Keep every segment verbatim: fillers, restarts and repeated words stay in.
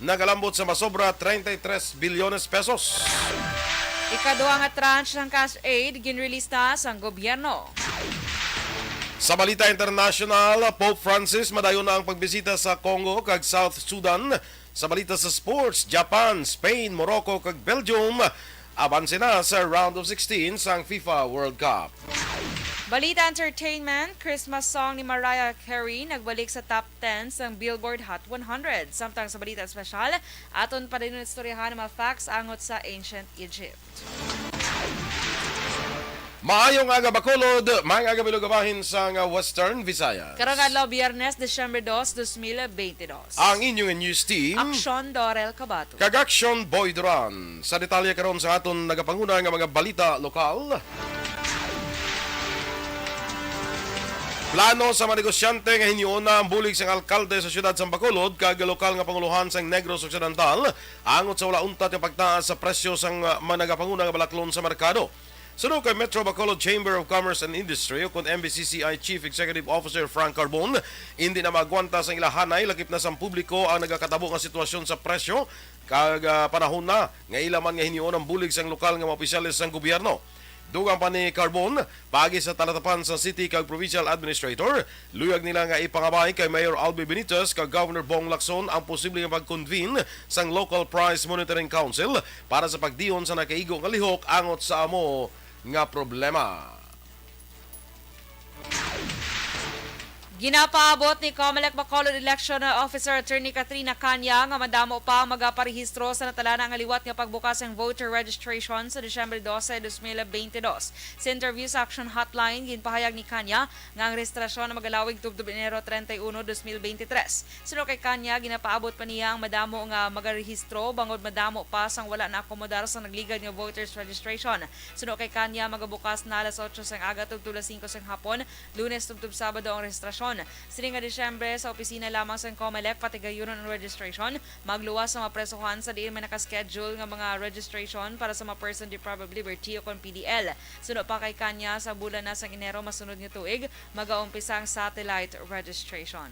nagalambot sa masobra treinta y tres bilyones pesos. Ikaduha nga tranche sang cash aid ginrelease na sang gobyerno. Sa balita international, Pope Francis madayon na ang pagbisita sa Congo kag South Sudan. Sa balita sa sports, Japan, Spain, Morocco, kag Belgium abanse na sa round of sixteen sang FIFA World Cup. Balita entertainment, Christmas song ni Mariah Carey nagbalik sa top ten sang Billboard Hot one hundred. Samtang sa balita espesyal, aton pa rin istoryahan ang mga facts angot sa Ancient Egypt. Maayong aga, Bacolod. Maayong aga, Bilog, bahin sang Western Visayas. Karong adlaw, Biyernes, Disyembre dos, dos mil bente dos. Ang inyong news team, Aksyon Dorel Cabato kag Aksyon Boy Duran. Sa detalye karon sa aton nagapanguna nga mga balita lokal. Plano sa mga negosyante nga hinuon na ang bulig sang alkalde sa siyudad sang Bacolod kag lokal nga pangulohan sang Negros Occidental angot sa wala untat nga pagtaas sa presyo sang, ah, mga nagapanguna nga balaklon sa merkado. Suno kay Metro Bacolod Chamber of Commerce and Industry, o kon M B C C I Chief Executive Officer Frank Carbon, indi na maagwanta sang ila hanay, lakip na sang publiko ang nagakatabo nga sitwasyon sa presyo kag, ah, panahon na nga ila man nga hinuon ang bulig sang lokal nga mga opisyales sang gobyerno. Dugang pa ni Carbon, paagi sa talatapan sa city kag provincial administrator, luyag nila nga ipangabay kay Mayor Albee Benitez kag Governor Bong Lacson ang posible nga pag-convene sang Local Price Monitoring Council para sa pagdiyon sa nakaigo nga lihok angot sa amo nga problema. Ginapaabot ni Comelec Bacolod Election Officer Attorney Katrina Canya nga madamo pa ang magaparehistro sa natalana nga liwat nga pagbukas sang voter registration sa Disyembre dose, dos mil bente dos. Sa interview sa Action Hotline, ginpahayag ni Canya nga ang rehistrasyon magalawig tubtob Enero treinta y uno, dos mil bente tres. Suno kay Canya, ginapaabot pa niya ang madamo nga magarehistro bangod madamo pa sang wala naakomodar sa nagligad nga voters registration. Suno kay Canya, magabukas na alas otso sang aga tubtob alas singko sang hapon, Lunes tubtob Sabado ang rehistrasyon. Sining nga Disyembre, sa opisina lamang sang Comelec patigayunon ang registration. Magluwas sa mga presohan sa diin may naka-schedule nga mga registration para sa mga person deprived of liberty o kon P D L. Suno pa kay Canya, sa bulan na sang Enero masunod nga tuig, magaumpisa ang satellite registration.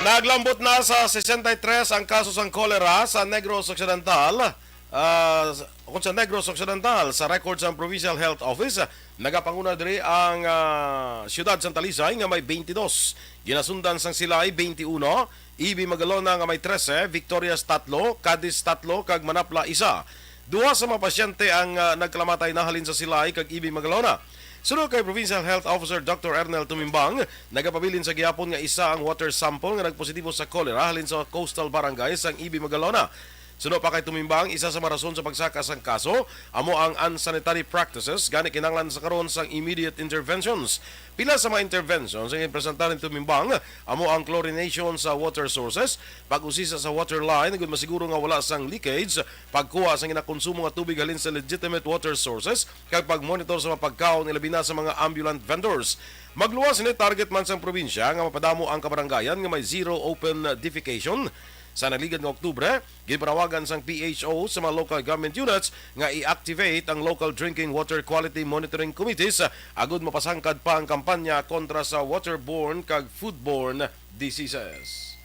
Naglambot na sa sesenta y tres ang kaso sang kolera sa Negros Occidental. Ah, kon sa Negros Occidental, sa record sang Provincial Health Office, nagapanguna diri ang, ah, siyudad sang Talisay nga may twenty-dos. Ginasundan sang Silay, twenty-uno, E B Magalona nga may trese, Victorias, tatlo, Cadiz, tatlo, kag Manapla, isa. Duha sa mga pasyente ang, ah, nagkalamatay na halin sa Silay kag E B Magalona. Suno kay Provincial Health Officer Doctor Ernel Tumimbang, nagapabilin sa gihapon nga isa ang water sample nga nagpositibo sa cholera halin sa coastal barangay sang E B Magalona. Suno pa kay Tumimbang, isa sa mga rason sa pagsaka sang kaso amo ang unsanitary practices, gani kinahanglan sa karon sang immediate interventions. Pila sa mga interventions ang ginpresentar ni Tumimbang amo ang chlorination sa water sources, pag-usisa sa water line agud masiguro nga wala sang leakage, pagkuha sang ginakonsumo nga tubig halin sa legitimate water sources, kag pag-monitor sa mga pagkaon, ilabi na sa mga ambulant vendors. Magluwas sini, target man sang probinsya nga mapadamo ang kabarangayan nga may zero open defecation. Sa nagligad nga Oktubre, ginpanawagan sang P H O sa mga local government units nga i-activate ang local drinking water quality monitoring committees, agud mapasangkad pa ang kampanya kontra sa waterborne kag foodborne diseases.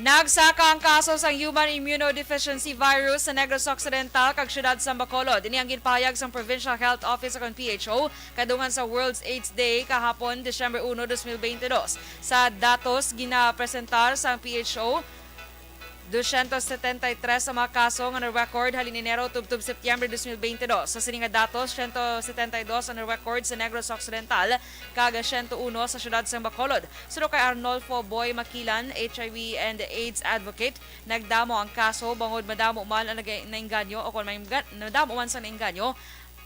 Nagsaka ang kaso sang human immunodeficiency virus sa Negros Occidental kag siyudad sang Bacolod. Ini ang ginpahayag sang Provincial Health Office o kon P H O kadungan sa World's AIDS Day kahapon, Disyembre uno, dos mil bente dos. Sa datos ginapresentar sang P H O, dosyentos setenta y tres ang mga kaso nga na-record halin Enero tubtob Setyembre dos mil bente dos. Sa sini nga datos, siyento setenta y dos ang na-record sa Negros Occidental kag siyento uno sa siyudad sang Bacolod. Suno kay Arnolfo Boy Makilan, H I V and AIDS advocate, nagdamo ang kaso bangod madamo man ang naga-, nainganyo o kon may mga, nadamo man sa nainganyo,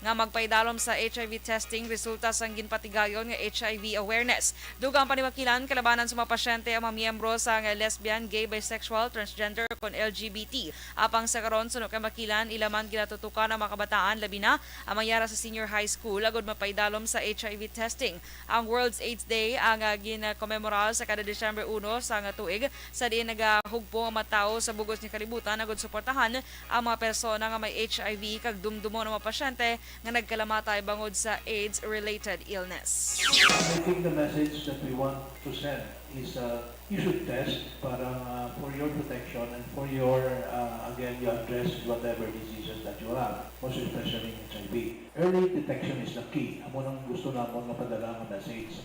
nga magpaidalom sa H I V testing resulta sang ginpatigayon nga H I V awareness. Dugang pa ni Makilan, kalabanan sa mga pasyente ang mga miyembro sang lesbian, gay, bisexual, transgender, kon L G B T. Apang sa karon, suno kay Makilan, ila man ginatutukan ang mga kabataan, labi na ang mga yara sa senior high school, agud mapaidalom sa H I V testing. Ang World's AIDS Day ang, ah, ginakomemora sa kada Disyembre uno sang tuig, sa diin nagahugpong ang mga tawo sa bug-os nga kalibutan agud suportahan ang mga persona nga may H I V kag dumdumon ang mga pasyente nga nagkalamatay bangod sa AIDS-related illness. I think the message that we want to send is, uh, you should test para, uh, for your protection and for your, uh, again, you address whatever diseases that you have, most especially in H I V. Early detection is the key. Amo nang gusto namon nga padala nga message.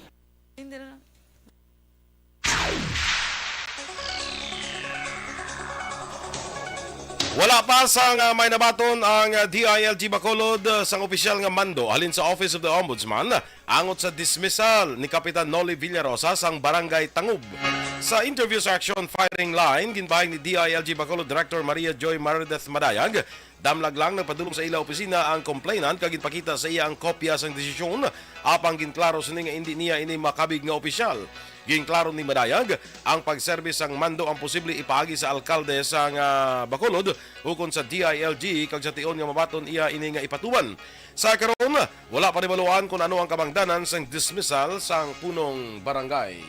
Hindi na lang. Wala pa sang, ah, may nabaton ang, ah, D I L G Bacolod, ah, sang opisyal nga mando halin sa Office of the Ombudsman angot sa dismissal ni Kapitan Nolly Villarosa sang Barangay Tangub. Sa interview sa Action Firing Line, ginbahin ni D I L G Bacolod Director Maria Joy Marideth Madayag, damlag lang nagpadulong sa ila opisina ang complainant kag ginpakita sa iya ang kopya sang desisyon, apang ginklaro sini nga indi niya ini makabig nga opisyal. Ginklaro ni Madayag, ang pagserbis sang mando ang posible ipaagi sa alkalde sang, ah, Bacolod ukon sa D I L G kag sa tion nga mabaton iya ini nga ipatuman. Sa karon, wala pa nahibaluan kon ano ang kabangdanan sang dismissal sang punong barangay.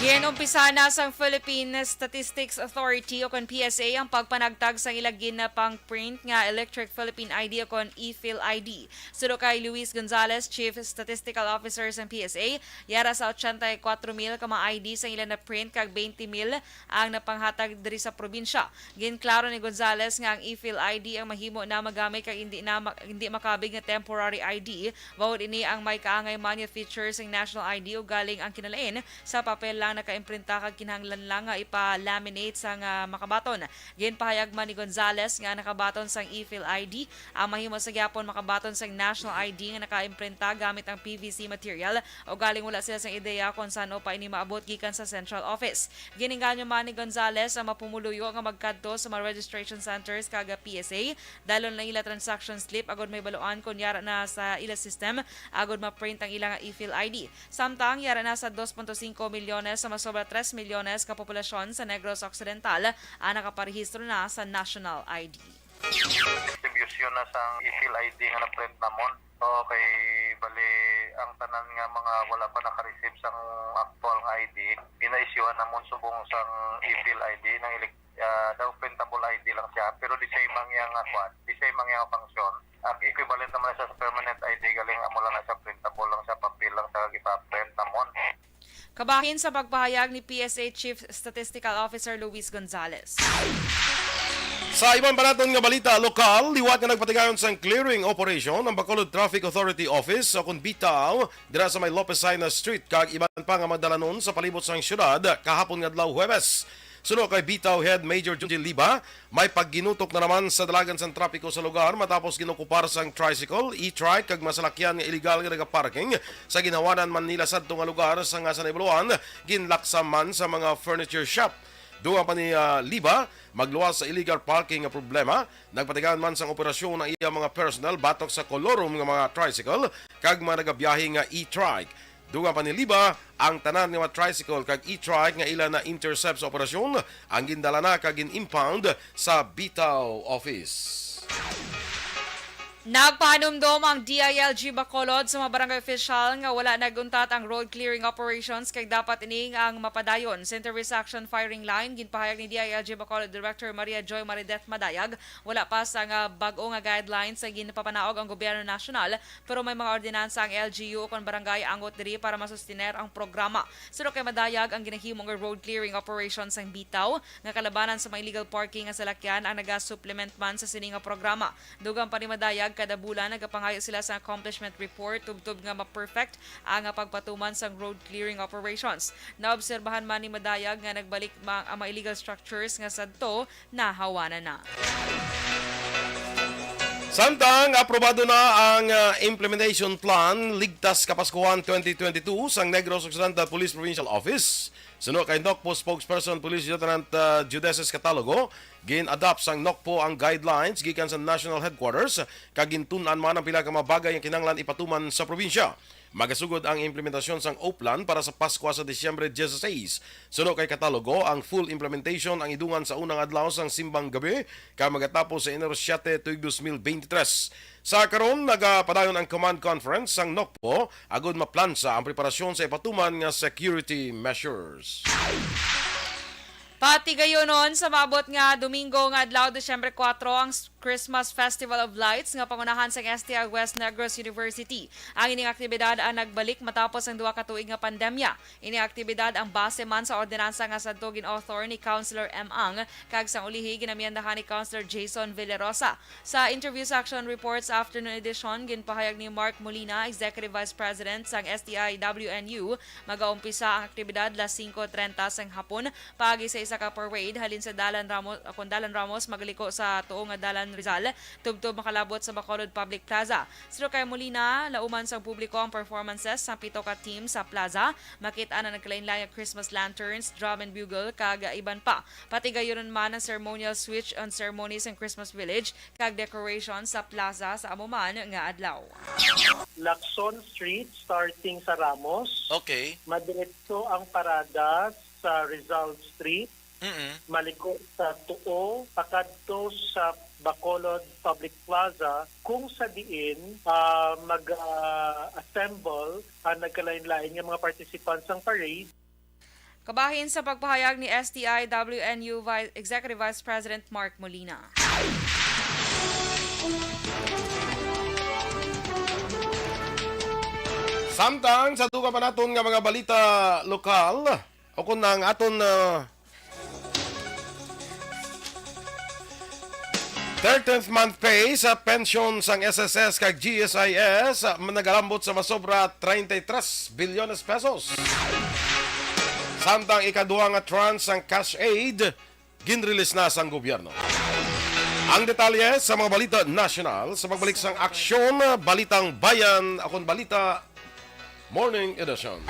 Ginumpisa na sang Philippine Statistics Authority o kon P S A ang pagpanagtag sang ila ginapang-print nga Electric Philippine I D o kon e-Phil I D. Suno kay Luis Gonzalez, Chief Statistical Officer sang P S A, yara sa ochenta y cuatro mil ka mga I D sang ila na-print kag twenty mil ang napanghatag diri sa probinsya. Ginklaro ni Gonzalez nga ang e-Phil I D ang mahimo na magamit kag hindi na ma-, hindi makabig nga temporary I D. Bangod ini ang may kaangay man nga feature sang national I D, ugaling ang kinalain sa papel lang nakaimprenta kag kinahanglan lang nga ipa-laminate sang, ah, makabaton. Ginpahayag man ni Gonzalez nga nakabaton sang e-Phil I D ang mahimo sa gyapon makabaton sang national I D nga nakaimprenta gamit ang P V C material, ugaling wala sila sang ideya kon san-o pa ini maabot gikan sa central office. Ginengganyo man ni Gonzalez ang mga pumoluyo nga magkadto sa mga registration centers kag P S A, dalhon ang ila transaction slip agud mahibaluan kon yara na sa ila system agud ma-print ang ila nga e-Phil I D. Samtang yara na sa dos punto singko milyones sa masobra tres milyones ka populasyon sa Negros Occidental ang nakaparehistro na sa national I D. Distribusyon na sang e-Phil I D nga na-print namon. O, kay bali, ang tanan nga mga wala pa naka-receive sang aktual nga I D, gina-issuehan namon subong sang e-Phil I D, nang elek-, ah, daw printable I D lang siya, pero the same ang iya nga kwan, the same ang iya nga function. Ang equivalent naman na siya sa permanent I D, galing amo lang na siya, printable lang siya, papel lang siya, ipa-print namon. Kabahin sa pagpahayag ni P S A Chief Statistical Officer Luis Gonzalez. Sa iban pa naton nga balita lokal, liwat nga nagpatigayon sang clearing operation ang Bacolod Traffic Authority Office o kon BTAO dira sa may Lopez Jaena Street kag iban pa nga mga dalanon sa palibot sang syudad kahapon nga adlaw Huwebes. Suno kay BTAO Head Major Junji Liba, may pagginutok na naman sa dalagan sang trapiko sa lugar matapos ginokupar sang tricycle, e-trike kag masalakyan nga iligal nga nagaparking sa ginhawanan man nila sadto nga lugar sa nga sa nahibaluan ginlaksa man sa mga furniture shop. Dugang pa ni, ah, Liba, magluwas sa illegal parking nga problema, nagpatigayon man sang operasyon ang iya mga personnel batok sa kolorum nga mga tricycle kag mga nagabiyahe nga e-trike. Dugang pa ni Liba, ang tanan nga mga tricycle kag e-trike nga ila na-intercept sa operasyon ang gindala na kag gin-impound sa BTAO office. Nagpahanumdom ang D I L G Bacolod sa mga barangay opisyal nga wala nag-untat ang road clearing operations kag dapat ini ang mapadayon. Sa interview sa Action Firing Line, ginpahayag ni D I L G Bacolod Director Maria Joy Marideth Madayag, wala pa sa nga bag-o nga guidelines sa ginpapanaog ang gobyerno nasyonal, pero may mga ordinansa ang L G U o kon barangay angot diri para masustiner ang programa. Suno kay Madayag, ang ginahimo nga road clearing operation sang BTAO nga kalabanan sa mga illegal parking nga salakyan ang nagasuplement man sa sini nga programa. Dugang pa ni Madayag, kada bulan nagapangayo sila sa accomplishment report tubtob nga ma-perfect ang pagpatuman sang road clearing operations. Naobserbahan man ni Madayag nga nagbalik ma-, ang mga illegal structures nga sadto nahawanan na. Samtang aprobado na ang, ah, implementation plan Ligtas Kapaskuhan twenty twenty-two sang Negros Occidental Police Provincial Office, suno kay NOCPO spokesperson Police Lieutenant, ah, Judeces Catalogo, Gin-adopt sang NOCPO ang guidelines gikan sa National Headquarters, kag gintun-an man ang pila ka mga bagay nga kinahanglan ipatuman sa probinsya. Magasugod ang implementasyon sang Oplan para sa Paskwa sa Disyembre dieciséis. Suno kay katalogo, ang full implementation ang idungan sa unang adlaw sang simbang gabi, kag magatapos sa Enero siete tuig dos mil beintitres. Sa karon, nagapadayon ang command conference sang NOCPO agud maplansa ang preparasyon sa ipatuman nga security measures. Patigayunon sa maabot nga Domingo nga adlaw, Disyembre kuwatro, ang s-, Christmas Festival of Lights nga pangunahan sang S T I West Negros University. Ang ining aktibidad ang nagbalik matapos ang duha ka tuig nga pandemya. Ini aktibidad ang base man sa ordinansa nga sadto gin-author ni Councilor M. Ang kag sang ulihi ginamiyandahan ni Councilor Jason Villarosa. Sa Interview Section Reports Afternoon Edition, ginpahayag ni Mark Molina, Executive Vice President sang S T I W N U, magaumpisa ang aktibidad las singko trenta sang hapon paagi sa isa ka parade halin sa Dalan Ramos, kon Dalan Ramos, magliko sa tuo nga Dalan Rizal, tubtob makalabot sa Bacolod Public Plaza. Suno kay Molina, lauman sang publiko ang performances sang pito ka team sa plaza. Makit-an ang nagkalainlain nga Christmas lanterns, drum and bugle, kag iban pa. Patigayunon man ang ceremonial switch on ceremony sang Christmas Village kag decoration sa plaza sa amo man nga adlaw. Lacson Street, starting sa Ramos. Okay. Madiretso ang parada sa Rizal Street. Mm-mm. Maliko sa tuo, pakadto sa Bacolod Public Plaza, kung sa diin, ah, mag, ah, assemble ang nagkalain-lain nga mga participants sang parade. Kabahin sa pagpahayag ni S T I W N U Vi-, Executive Vice President Mark Molina. Samtang sa dugang pa naton nga mga balita lokal, o kung ang aton, ah, thirteenth month pay sa pensyon sang S S S kag G S I S, ah, nagalambot sa masobra treinta y tres bilyones pesos. Samtang ikaduha nga tranche sang cash aid, ginrelease na sang gobyerno. Ang detalye sa mga balita nasyonal sa pagbalik sang Aksyon, Balitang Bayan, akon Balita Morning Edition.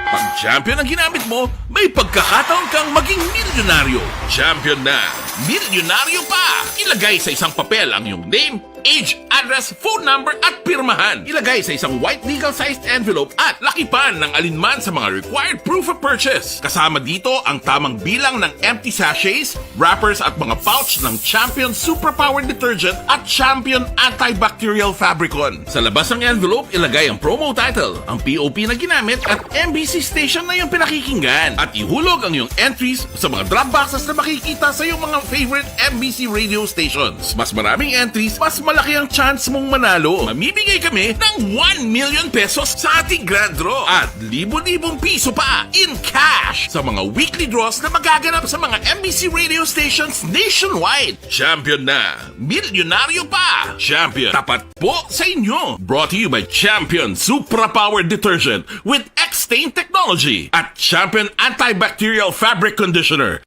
Pag Champion ang ginamit mo, may pagkakataon kang maging milyonaryo. Champion na! Milyonaryo pa! Ilagay sa isang papel ang iyong name, age, address, phone number, at pirmahan. Ilagay sa isang white legal-sized envelope at lakipan ng alinman sa mga required proof of purchase. Kasama dito ang tamang bilang ng empty sachets, wrappers, at mga pouch ng Champion Superpower Detergent at Champion Antibacterial Fabricon. Sa labas ng envelope, ilagay ang promo title, ang P O P na ginamit, at M B C station na iyong pinakikinggan. At ihulog ang iyong entries sa mga drop boxes na makikita sa iyong mga favorite M B C radio stations. Mas maraming entries, mas malaki ang chance mong manalo. Mamimigay kami ng one million pesos sa ating grand draw at libo-libong piso pa in cash sa mga weekly draws na magaganap sa mga M B C radio stations nationwide. Champion na! Milyonaryo pa! Champion, tapat po sa inyo! Brought to you by Champion Supra Power Detergent with X-Stain Technology at Champion Antibacterial Fabric Conditioner.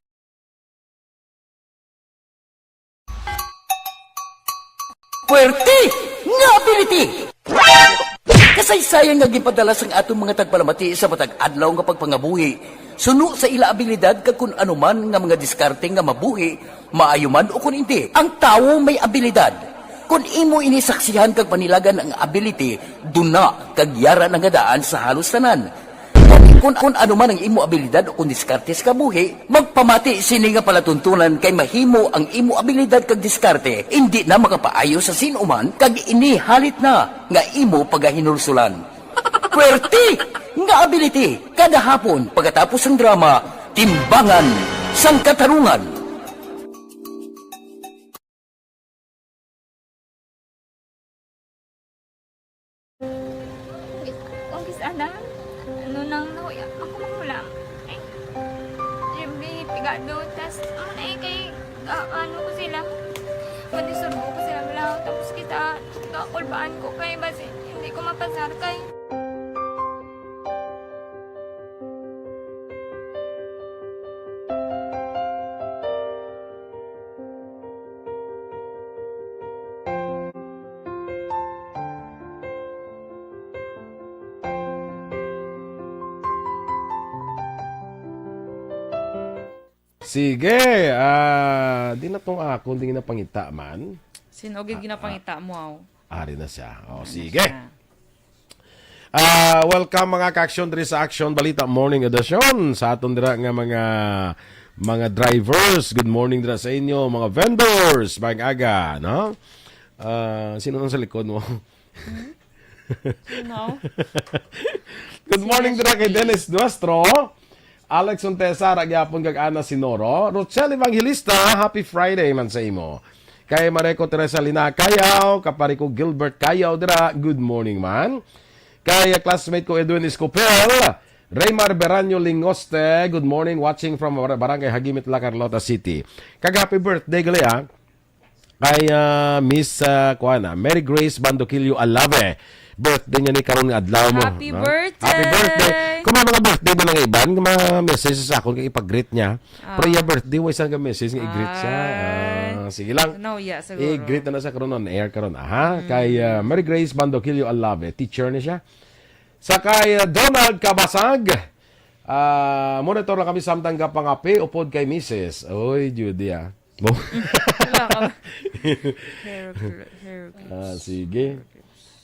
Puwerte nga ability! Kasaysayan nga ginpadala sang aton mga tagpalamati sa matag adlaw nga pagpangabuhi, suno sa ila abilidad kag kun ano man nga mga diskarte nga mabuhi, maayo man o kun indi. Ang tawo may abilidad. Kun imo ini saksihan kag panilagan ang ability, duna kag yara na nga daan sa halos tanan. Kun, kun ano man ang imo abilidad o kun diskarte sa kabuhi, magpamati sini nga palatuntunan kay mahimo ang imo abilidad kag diskarte indi na makapaayo sa sin-o man kag ini halit na nga imo pagahinulsulan. Puwerte nga ability kada hapon pagkatapos sang drama, Timbangan sang Katarungan. Kung kis-, ana, ano nang nahuya, ako mangulam. Ay, siyempre, pigado, tas, ano na eh, kay, ah, ano ko sila, madisurbo ko sila, wala, tapos kita, kakulbaan ko kay, basi, hindi ko mapasar kay. Sige, ah, di na tong akon, di na pangita man. Sin-o gid Ah, ginapangita mo, aw? Ari na siya. O, Ano sige. siya? Ah, welcome, mga ka-action, diri sa Action Balita Morning Edition. Sa aton dira nga mga, mga drivers, good morning dira sa inyo. Mga vendors, maayong aga, no? Ah, sino nang sa likod mo? Hmm? Sino? Good morning Sino dira kay siya? Dennis Nuestro. Alex Ontesa, ra gyapon kag Ana Sinoro. Rochelle Evangelista, happy Friday man sa imo. Kay Mareco Teresa Lina Cayaw, kapari ko Gilbert Cayaw dira, good morning man. Kay, ah, classmate ko Edwin Escopel, Raymar Beranyo Lingoste, good morning, watching from Bar-, Barangay Hagimit, La Carlota City. Kag happy birthday gali, ah. Kay, ah, Miss, ah, kuan, ah, Mary Grace Bandoquillo Alave. Birthday niya ni karon nga adlaw mo, Happy no? birthday! Happy birthday! Kung may mga birthday ba nga iban, nga mga message sa akon kay ipag-greet niya. Ah. Pero iya birthday, wa isa nga message nga i-greet siya. Ay. Ah, sige lang. Nauya siguro. I-greet na na sa karon on air karon, aha. Mm. Kay, ah, Mary Grace Bandoquillo Alave, teacher ni siya. Sa kay, ah, Donald Kabasag, ah, monitor lang kami samtang gapangape upod kay misis. Oy, Judy, ah. Mo? Wala ka. Hair gl-, hair Ah, clips. sige. Hair clips.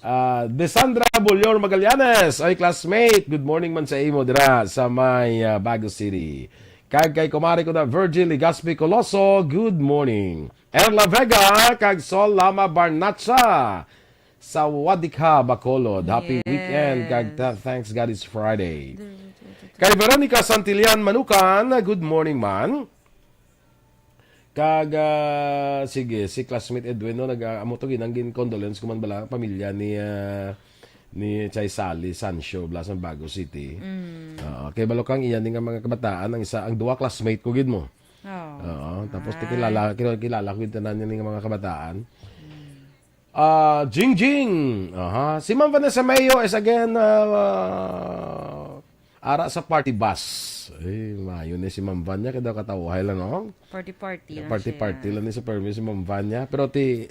Ah, Desandra Bullor Magallanes, ay classmate. Good morning man sa imo dira sa may, ah, Bago City. Kag kay kumari ko na Virgil Legaspi Coloso, good morning. Erla Vega kag Sol Lama Barnacha sa Wadikha, Bacolod. Happy Yes. weekend kag tha-, thanks God it's Friday. Kay Veronica Santillan Manukan, good morning man. Kag, ah, sige, si classmate Edwin, no, nag, ah, amo to, ginang gin-condolence ko man bala, pamilya ni, ah, ni Chay Sally Sancho, bala sa Bago City. Mm. Oo, kay balo kang iya ni nga mga kabataan, ang isa, ang duwa classmate ko gid mo. Oo. Oo, tapos ti Ay. kilala, kilala, kilala ko gid tanan ni nga mga kabataan. Mm. Ah, Jingjing. Aha. Si Ma'am Vanessa Mayo is again, ah, ara sa party bus. Ay, mayo ni si Ma'am Van niya, kaya daw katawhay lang, no? Party-party lang Party-party siya. lang ni sa permi si Ma'am Van niya. Pero ti,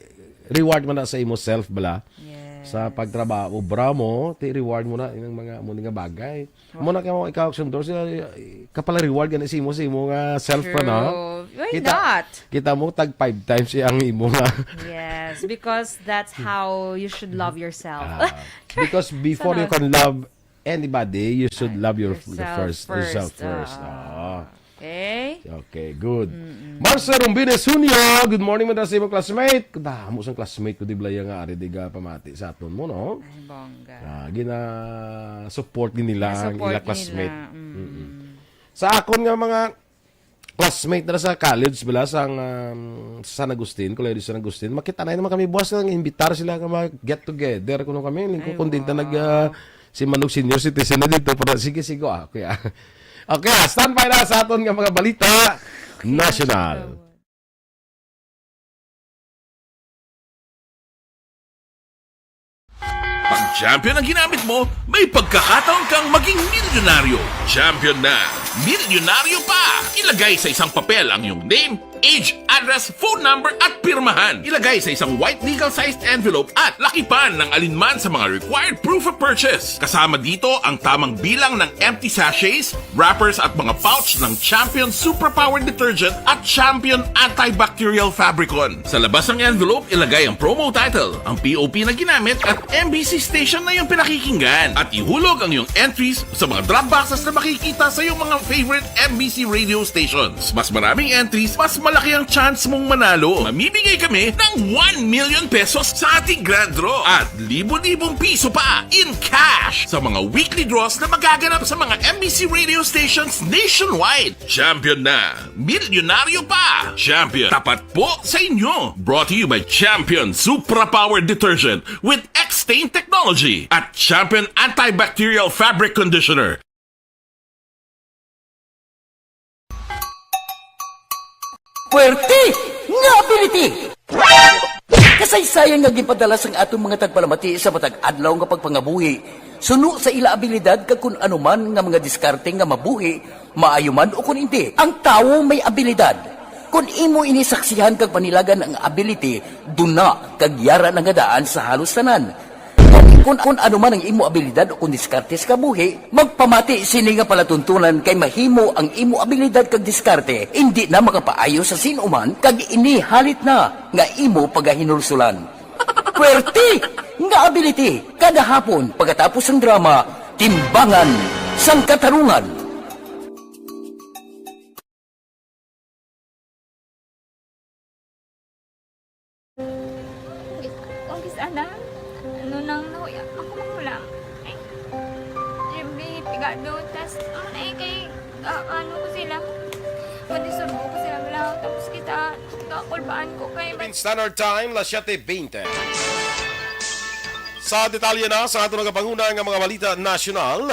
reward mo na sa imo self, bala. Yes. Sa pagtrabaho, obra mo, ti reward mo na yung mga, mo nga bagay. Mo na kamo ikaw, Sundor, siya, kapala reward gani sa imo, sa imo nga self pa, no? True. Why Kita, not? kita mo, tag five times siya ang imo nga. Yes, because that's how you should love yourself. Ah, because before you Sunod. can love anybody, you should Ay, love your, yourself first, yourself first. first. Ah. Ah. Okay? Okay, good. Mm-mm. Marcel Rumbines Junio, good morning, madam, sa imo classmate. Damo sang classmate ko, di ba, nga ari di ga pamati sa aton mo, no? Ay, bongga. Ah, gina-support din nila ang Gina-support ila classmate. nila, mm. Mm-mm. Sa akon nga mga classmate na sa college, bala, sa, um, San Agustin, Colegio San Agustin, makita na naman kami, buwas, nga imbitar sila nga mag-get together. Kuno kami, lingko Ay, kung din ta nag, wow. ah, si Manong Senior Citizen na dito, para sige, sige, ah, okay, ah. Okay, ah, standby na sa aton nga mga balita national. Pag champion ang ginamit mo, may pagkakataon kang maging milyonaryo. Champion na, milyonaryo pa! Ilagay sa isang papel ang iyong name, age, address, phone number, at pirmahan. Ilagay sa isang white legal-sized envelope at lakipan ng alinman sa mga required proof of purchase. Kasama dito ang tamang bilang ng empty sachets, wrappers, at mga pouch ng Champion Suprapower Detergent at Champion Antibacterial Fabricon. Sa labas ng envelope, ilagay ang promo title, ang P O P na ginamit, at M B C station na iyong pinakikinggan. At ihulog ang iyong entries sa mga drop boxes na makikita sa iyong mga favorite M B C radio stations. Mas maraming entries, mas malaki ang chance mong manalo. Mamimigay kami ng one million pesos sa ating grand draw at libo-libong piso pa in cash sa mga weekly draws na magaganap sa mga M B C radio stations nationwide. Champion na! Milyonaryo pa! Champion, tapat po sa inyo! Brought to you by Champion Supra Power Detergent with X-Stain Technology at Champion Antibacterial Fabric Conditioner. Puwerte nga ability! Kasaysayan nga ginpadala sang aton mga tagpalamati sa matag adlaw nga pagpangabuhi, suno sa ila abilidad kag kun ano man nga mga diskarte nga mabuhi, maayo man o kun indi. Ang tawo may abilidad. Kun imo ini saksihan kag panilagan ang ability, duna kag yara na nga daan sa halos tanan. Kun, kun ano man ang imo abilidad o kung diskarte sa kabuhi, magpamati sini nga palatuntunan kay mahimo ang imo abilidad kag diskarte indi na makapaayo sa sin-o man kag ini halit na nga imo pagahinulsulan. Puwerte nga ability kada hapon pagkatapos sang drama, Timbangan sang Katarungan. Kung kis ana, ano nang nahuya ako magulang. Ay, siyempre, pigado. Tas, ano na eh, kay, ah, ano ko sila, madisurbo ko sila lang. Tapos kita, kakulbaan ko kay Philippine Standard Time, las siete veinte. Sa detalye na sa ato nagapanguna nga mga balita nasyonal,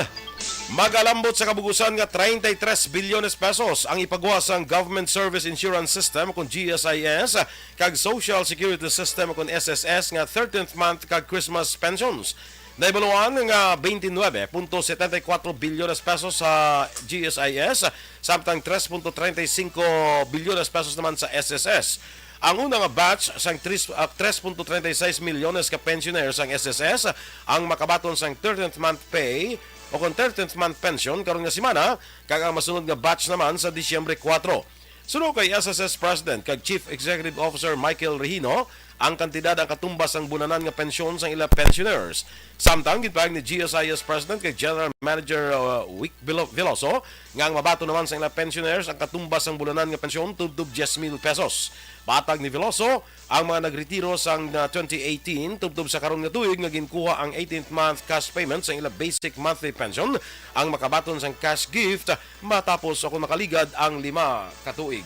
magalambot sa kabugusan nga treinta y tres bilyones pesos ang ipagawa sang Government Service Insurance System o kon G S I S kag Social Security System o kon S S S nga thirteenth month kag Christmas pensions. Naibaluan nga twenty-nine point seventy-four bilyones pesos sa G S I S, samtang three point thirty-five bilyones pesos naman sa S S S. Ang una nga batch sang three, ah, three point thirty-six milyones ka pensioners sang S S S ang makabaton sang thirteenth month pay o kon thirteenth month pension karon nga semana, kag ang masunod nga batch naman sa Disyembre kuwatro. Suno kay S S S President kag Chief Executive Officer Michael Regino, ang kantidad ang katumbas sang bulanan nga pensyon sang ila pensioners. Samtang ginpahayag ni G S I S President kag General Manager, uh, Wick Velo-, Veloso nga ang mabaton naman sang ila pensioners ang katumbas sang bulanan nga pensyon tubtob diyes mil pesos. Matag ni Veloso, ang mga nagretiro sang, uh, twenty eighteen tubtob sa karon nga tuig nga ginkuha ang eighteenth month cash payment sang ila basic monthly pension ang makabaton sang cash gift matapos o kon makaligad ang lima ka tuig.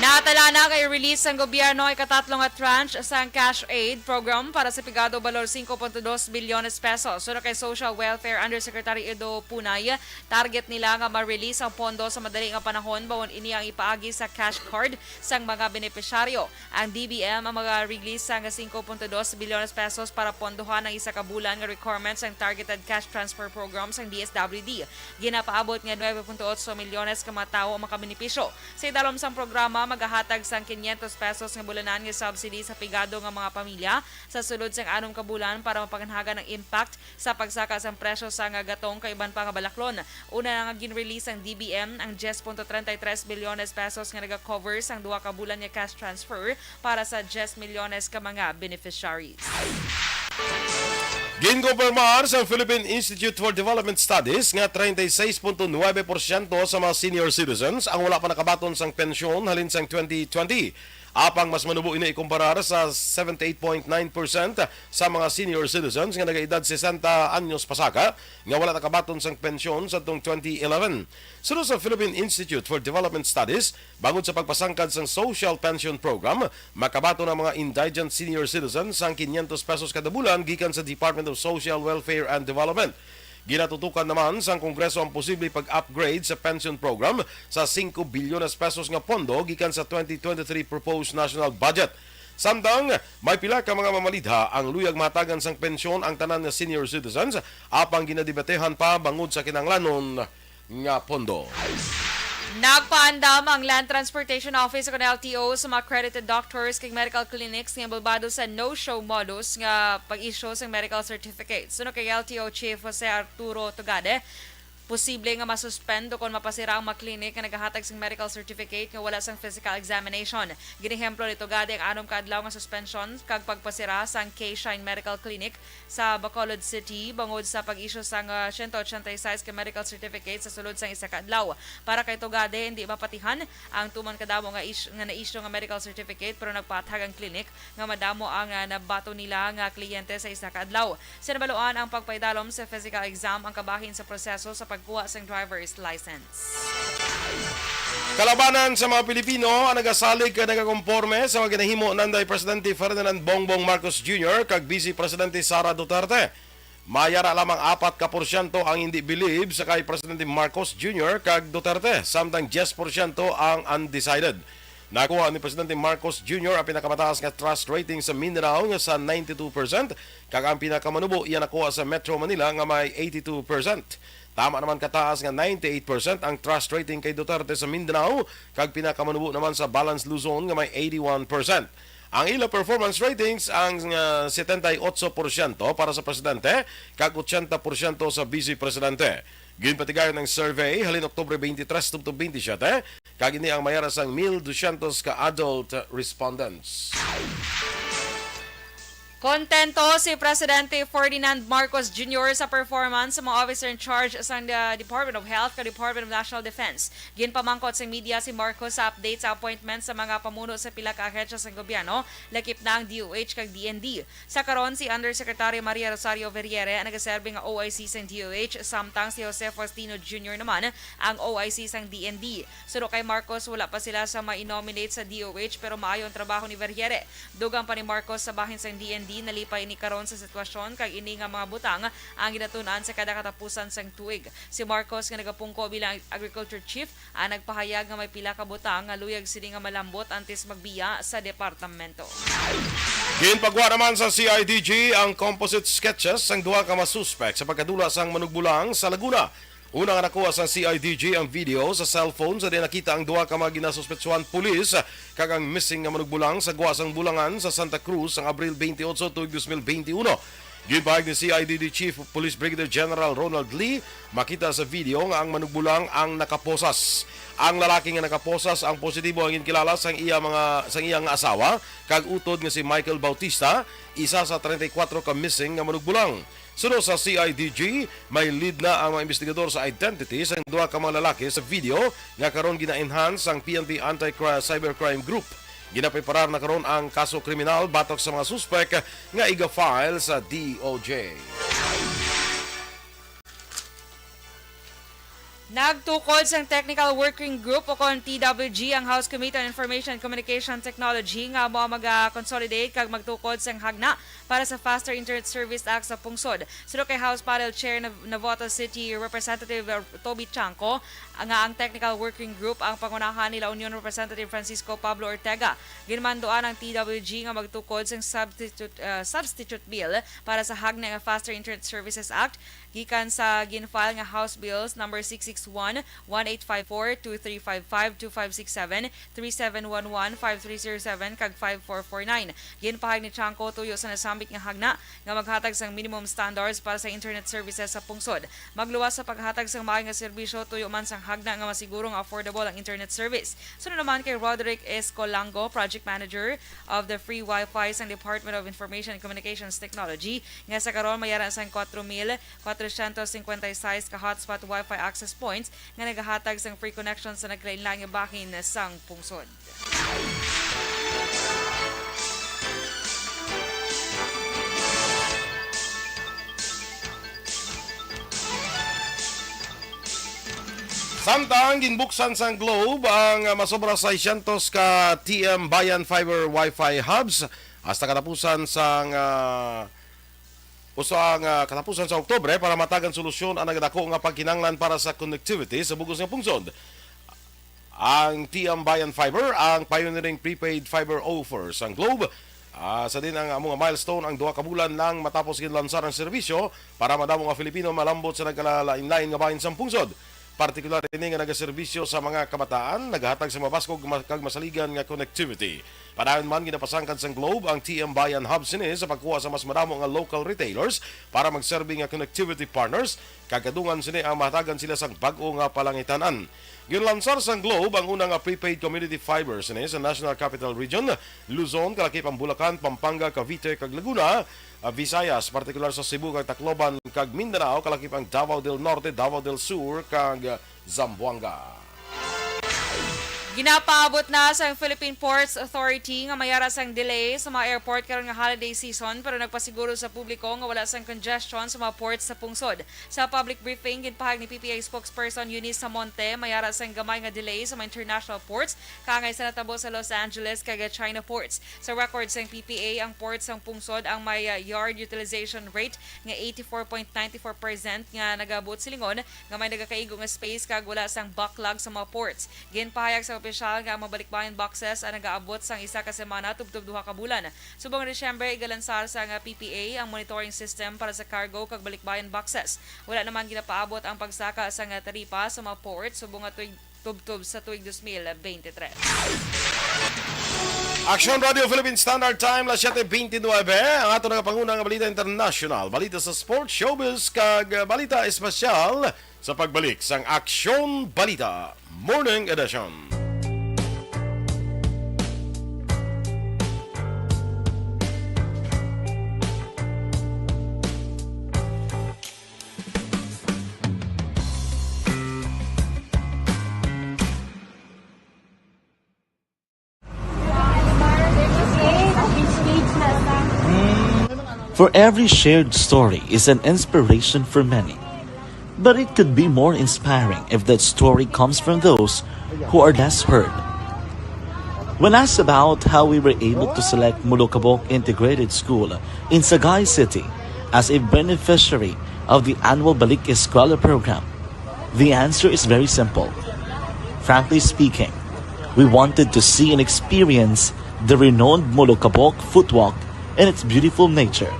Natala na nga i-release sang gobyerno ang ikatatlo nga tranche sang cash aid program para sa pigado balor singko punto dos bilyones pesos. Suno kay Social Welfare Undersecretary Edo Punay, target nila nga ma-release ang pondo sa madali nga panahon, bangod ini ang ipaagi sa cash card sang mga benepisyaryo. Ang D B M ang maga-release sang singko punto dos bilyones pesos para pondohan ang isa ka bulan nga requirement sang Targeted Cash Transfer Program sang D S W D. Ginapaabot nga nuebe punto otso milyones ka mga tawo ang makabenepisyo. Sa idalom sang programa, magahatag sang kinyentos pesos nga bulanan nga subsidy sa pigado nga mga pamilya sa sulod sang anom ka bulan para mapaganhagan ang impact sa pagsaka sang presyo sang gatong kag iban pa nga balaklon. Una na nga gin-release sang D B M ang diyes punto treinta y tres bilyones pesos nga naga-cover sang duha ka bulan nga cash transfer para sa diyes milyones ka mga beneficiaries. Ginkumpirmar sa Philippine Institute for Development Studies nga treinta y seis punto nuebe porsyento sa mga senior citizens ang wala pa nakabaton sang pensyon halin sang twenty twenty. Apang mas manubo ini ikumparar sa seventy-eight point nine percent sa mga senior citizens nga nagaedad sesenta anyos pasaka nga wala nakabaton sang pensyon sadtong twenty eleven. Suno sa Philippine Institute for Development Studies, bangod sa pagpasangkad sang Social Pension Program, makabaton ang mga indigent senior citizens sang kinyentos pesos kada bulan gikan sa Department of Social Welfare and Development. Ginatutukan naman sang Kongreso ang posible pag-upgrade sa pension program sa singko bilyones pesos nga pondo gikan sa twenty twenty-three proposed national budget. Samtang may pila ka mga mamalidha ang luyag mahatagan sang pensyon ang tanan nga senior citizens, apang ginadebatehan pa bangod sa kinahanglanon nga pondo. Nagpaandam ang Land Transportation Office o L T O sa mga accredited doctors kag medical clinics nga involbado sa no-show modus nga pag-issue sang medical certificate. Suno kay L T O Chief Jose Arturo Tugade, posible nga masuspend o kon mapasira ang mga clinic nga nagahatag sang medical certificate nga wala sang physical examination. Ginehemplo ni Tugade ang anom ka adlaw nga suspension kag pagpasira sang K-Shine Medical Clinic sa Bacolod City bangod sa pag-issue sang, ah, siyento otsenta y seis ka medical certificate sa sulod sang isa ka adlaw. Para kay Tugade, hindi mapatihan ang tuman kadamo nga is-, nga na-issue nga medical certificate, pero nagpaathag ang clinic nga madamo ang, ah, nabaton nila nga kliyente sa isa ka adlaw. Sa nabaluan, ang pagpaidalom sa physical exam ang kabahin sa proseso sa pagkuha sang driver's license. Kalabanan sa mga Pilipino ang nagasalig kag nagakomporme sa mga ginahimo nanday Presidente Ferdinand Bongbong Marcos Junior kag Vice Presidente Sara Duterte. Mayara lamang apat ka porsyento ang hindi bilib sa kay Presidente Marcos Junior kag Duterte, samtang diyes porsyento ang undecided. Nakuha ni Presidente Marcos Junior ang pinakamataas nga trust rating sa Mindanao nga sa ninety-two percent, kag ang pinakamanubo iya nakuha sa Metro Manila nga may eighty-two percent. Tama naman kataas nga ninety-eight percent ang trust rating kay Duterte sa Mindanao, kag pinakamanubo naman sa Balance Luzon nga may eighty-one percent. Ang ila performance ratings ang, ah, setenta y ocho porsyento para sa presidente kag ochenta porsyento sa vice presidente. Ginpatigayon ang survey halin Oktubre twenty-three tubtob twenty-seven, kag ini ang mayara sang mil dosyentos ka adult respondents. Kontento si Presidente Ferdinand Marcos Junior sa performance sa mga officer in charge sang, uh, Department of Health kag Department of National Defense. Ginpamangkot sang media si Marcos sa update sa appointment sa mga pamuno sa pila ka ahensya sang gobyerno, lakip na ang D O H kag D N D. Sa karon, si Undersecretary Maria Rosario Vergeire ang nagaserbi nga O I C sang D O H, samtang si Jose Faustino Junior naman ang O I C sang D N D. Suno kay Marcos, wala pa sila sa ma-nominate sa D O H, pero maayo ang trabaho ni Vergeire. Dugang pa ni Marcos, sa bahin sang D N D, nalipay ini karon sa sitwasyon, kag ini nga mga butang ang ginatun-an sa kada katapusan sang tuig. Si Marcos, nga nagapungko bilang agriculture chief, ang nagpahayag nga may pila ka butang nga luyag sini nga malambot antes magbiya sa departamento. Ginpagwa naman sa C I D G ang composite sketches sang duha ka mga suspek sa pagkadula sang manugbulang sa Laguna. Una nga nakuha sang C I D G ang video sa cellphone sa diin nakita ang duha ka mga ginasuspetsuhan pulis kag ang missing nga manugbulang sa gwa sang Bulangan sa Santa Cruz sang Abril twenty-eight tuig dos mil twenty-one. Ginpahayag ni C I D G Chief Police Brigadier General Ronald Lee, makita sa video nga ang manugbulang ang nakaposas. Ang lalaki nga nakaposas ang positibo ang ginkilala sang iya mga, sang iya nga asawa, kag utod nga si Michael Bautista, isa sa treinta y cuatro ka missing nga manugbulang. Suno sa C I D G, may lead na ang mga investigador sa identity sang duha ka mga lalaki sa video nga karon gina-enhance sang P N P Anti-Cybercrime Group. Ginapreparar na karon ang kaso kriminal batok sa mga suspek nga iga-file sa D O J. Nagtukod sang Technical Working Group o kon T W G ang House Committee on Information and Communication Technology nga amo ang mag-consolidate kag magtukod sang hagna para sa Faster Internet Service Act sa pungsod. Suno kay House Panel Chair Nav-, Navotas City Representative, uh, Toby Chanco, nga ang Technical Working Group ang pangunahan nila Union Representative Francisco Pablo Ortega. Ginmanduan ang T W G nga magtukod sang substitute, uh, substitute bill para sa hagna nga Faster Internet Services Act gikan sa gin-file nga House Bills number six six one, one eight five four, two three five five, two five six seven, three seven one one, five three zero seven, kag five four four nine. Ginpahayag ni Chanco, tuyo sa nasambit nga hagna nga maghatag sang minimum standards para sa internet services sa pungsod. Magluwas sa paghatag sang maayo nga serbisyo, tuyo man sang hagna nga masiguro nga affordable ang internet service. Suno naman kay Roderick Escolango, Project Manager of the Free Wi-Fi sang Department of Information and Communications Technology, nga sa karon mayara sang kwatro mil kwatrosyentos singkwenta y seis ka hotspot Wi-Fi access points nga nagahatag sang free connection sa nagkalainlain nga bahin sang pungsod. Samtang ginbuksan sang Globe ang, ah, masobra seiscientos ka T M Bayan Fiber Wi-Fi hubs hasta katapusan sang, ah, usa nga katapusan sa Oktubre para matagan solusyon ang nagadako nga pagkinahanglan para sa connectivity sa bug-os nga pungsod. Ang T M Bayan Fiber, ang pioneering prepaid fiber offer sang Globe. Ah, sa din ang amo nga milestone, ang duha ka bulan lang matapos ginlansar ang serbisyo para madamo nga Filipino malambot sa nagkalainlain nga bahin sang pungsod. Partikular ini nga nagaserbisyo sa mga kabataan, nagahatag sa mabaskog ma-, kag masaligan nga connectivity. Padayon man, ginapasangkad sang Globe ang T M Bayan Hub sini sa pagkuha sa mas madamo nga local retailers para magserbi nga connectivity partners, kag kadungan sini ang mahatagan sila sang bag-o nga palangitan-an. Ginlansar sang Globe ang una nga prepaid community fiber sini sa National Capital Region, Luzon, kalakip ang Bulacan, Pampanga, Cavite, kag Laguna, ah, Visayas, partikular sa Cebu kag Tacloban, kag Mindanao, kalakip ang Davao del Norte, Davao del Sur, kag Zamboanga. Ginapaabot na sang Philippine Ports Authority nga mayara sang delay sa mga airport karon nga holiday season, pero nagpasiguro sa publiko nga wala sang congestion sa mga ports sa pungsod. Sa public briefing, ginpahayag ni P P A spokesperson Eunice Samonte, mayara sang gamay nga delay sa mga international ports kaangay sa natabo sa Los Angeles kag China ports. Sa record sang P P A, ang ports sang pungsod ang may, uh, yard utilization rate nga eighty-four point nine four percent nga nagabuot silingon nga may nagakaigo nga space kag wala sang backlog sa mga ports. Ginpahayag sa opisyal nga ang mga balikbayan boxes ang nagaabot sang isa ka semana tubtob duha ka bulan. Subong Disyembre, igalansar sang P P A ang monitoring system para sa cargo kag balikbayan boxes. Wala naman ginapaabot ang pagsaka sang taripa sa mga ports subong nga tuig tubtob sa tuig dos mil bente tres. Aksyon Radio Philippine Standard Time, las siete veintinueve. Ang ato nga panguna nga balita international, balita sa sports, showbiz, kag, uh, balita espesyal sa pagbalik sang Aksyon Balita Morning Edition. For every shared story is an inspiration for many. But it could be more inspiring if that story comes from those who are less heard. When asked about how we were able to select Molokabok Integrated School in Sagay City as a beneficiary of the annual Balik Eskwela program, the answer is very simple. Frankly speaking, we wanted to see and experience the renowned Molokabok footwalk and its beautiful nature.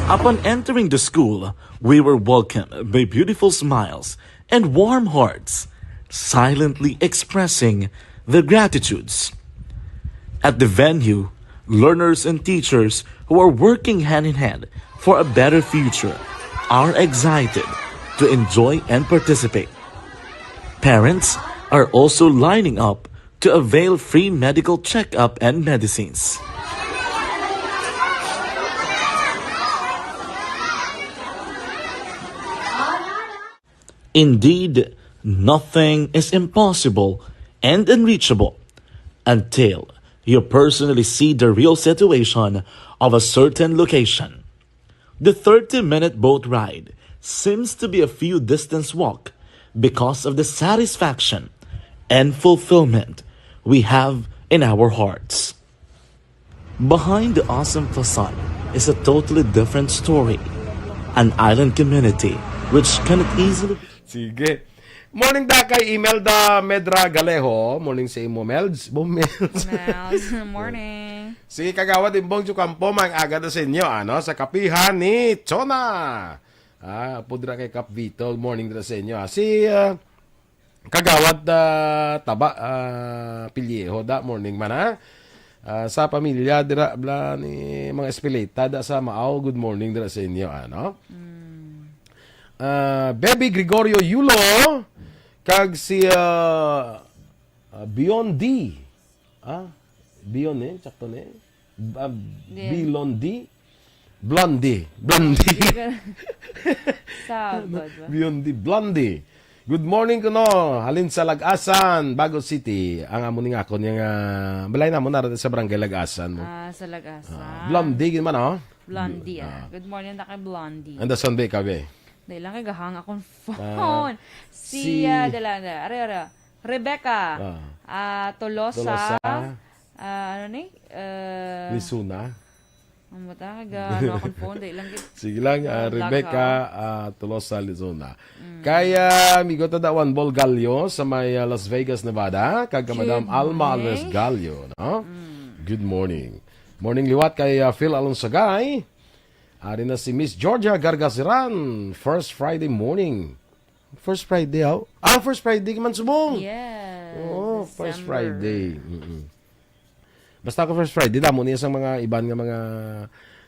Upon entering the school, we were welcomed by beautiful smiles and warm hearts, silently expressing their gratitudes. At the venue, learners and teachers who are working hand in hand for a better future are excited to enjoy and participate. Parents are also lining up to avail free medical checkup and medicines. Indeed, nothing is impossible and unreachable until you personally see the real situation of a certain location. The thirty-minute boat ride seems to be a few distance walk because of the satisfaction and fulfillment we have in our hearts. Behind the awesome facade is a totally different story, an island community which cannot easily Sige. Morning da kay Imelda Medra Galeho. Morning sa imo, Melds. Bo, Melds. Melds, morning. Sige, Kagawad Imbong Jucampo, maayong aga da sa inyo, ano, sa kapihan ni Chona. Ah, apo dira kay Kap Vito, morning dira sa inyo. Ah. Si ah, Kagawad ah, Taba ah, Pilyeho, da, morning man, ha. Ah, sa pamilya dira bla ni mga Espileta da sa Maaw, good morning dira sa inyo, ano. Ah, Baby Gregorio Yulo kag si ah, ah, Beyond D. Ah, Beyond eh, sakto na eh. Ah, Bilondi. Blondie. Blondie. Sabad ba? Beyond D. Blondie. Good morning kuno. Halin sa Lagasan, Bago City. Ang amo ni nga ako niya nga balay namo na sa barangay Lagasan mo. Ah, sa Lagasan. Ah, Blondie gid man, oh. Blondie, ah. Ah. Good morning na kay Blondie. Anda son be kabe? Dahil lang kay gahang akong phone. si- Siya, dala na. Are, are. Rebecca. Ah. Ah, Tolosa. Tolosa. Ah, ano ni? Uh, Lisuna. Ang mata, gahang akong phone. Dahil lang gid. Sige lang, ah, Ah, Rebecca Lagaw. ah, Tolosa Lizona. Kaya, amigo, tadawan Bol Gallo sa may ah, Las Vegas, Nevada. Kag ka Madam Good Alma morning. Alves Gallo, no? Good morning. Morning liwat kay ah, Phil Alonsagay. Ari na si Miss Georgia Gargasiran. First Friday morning. First Friday, aw? Ah, first Friday man subong. Yes. Oh, first December. Friday. Mm-mm. Basta ako first Friday, damo niya sa mga iban nga mga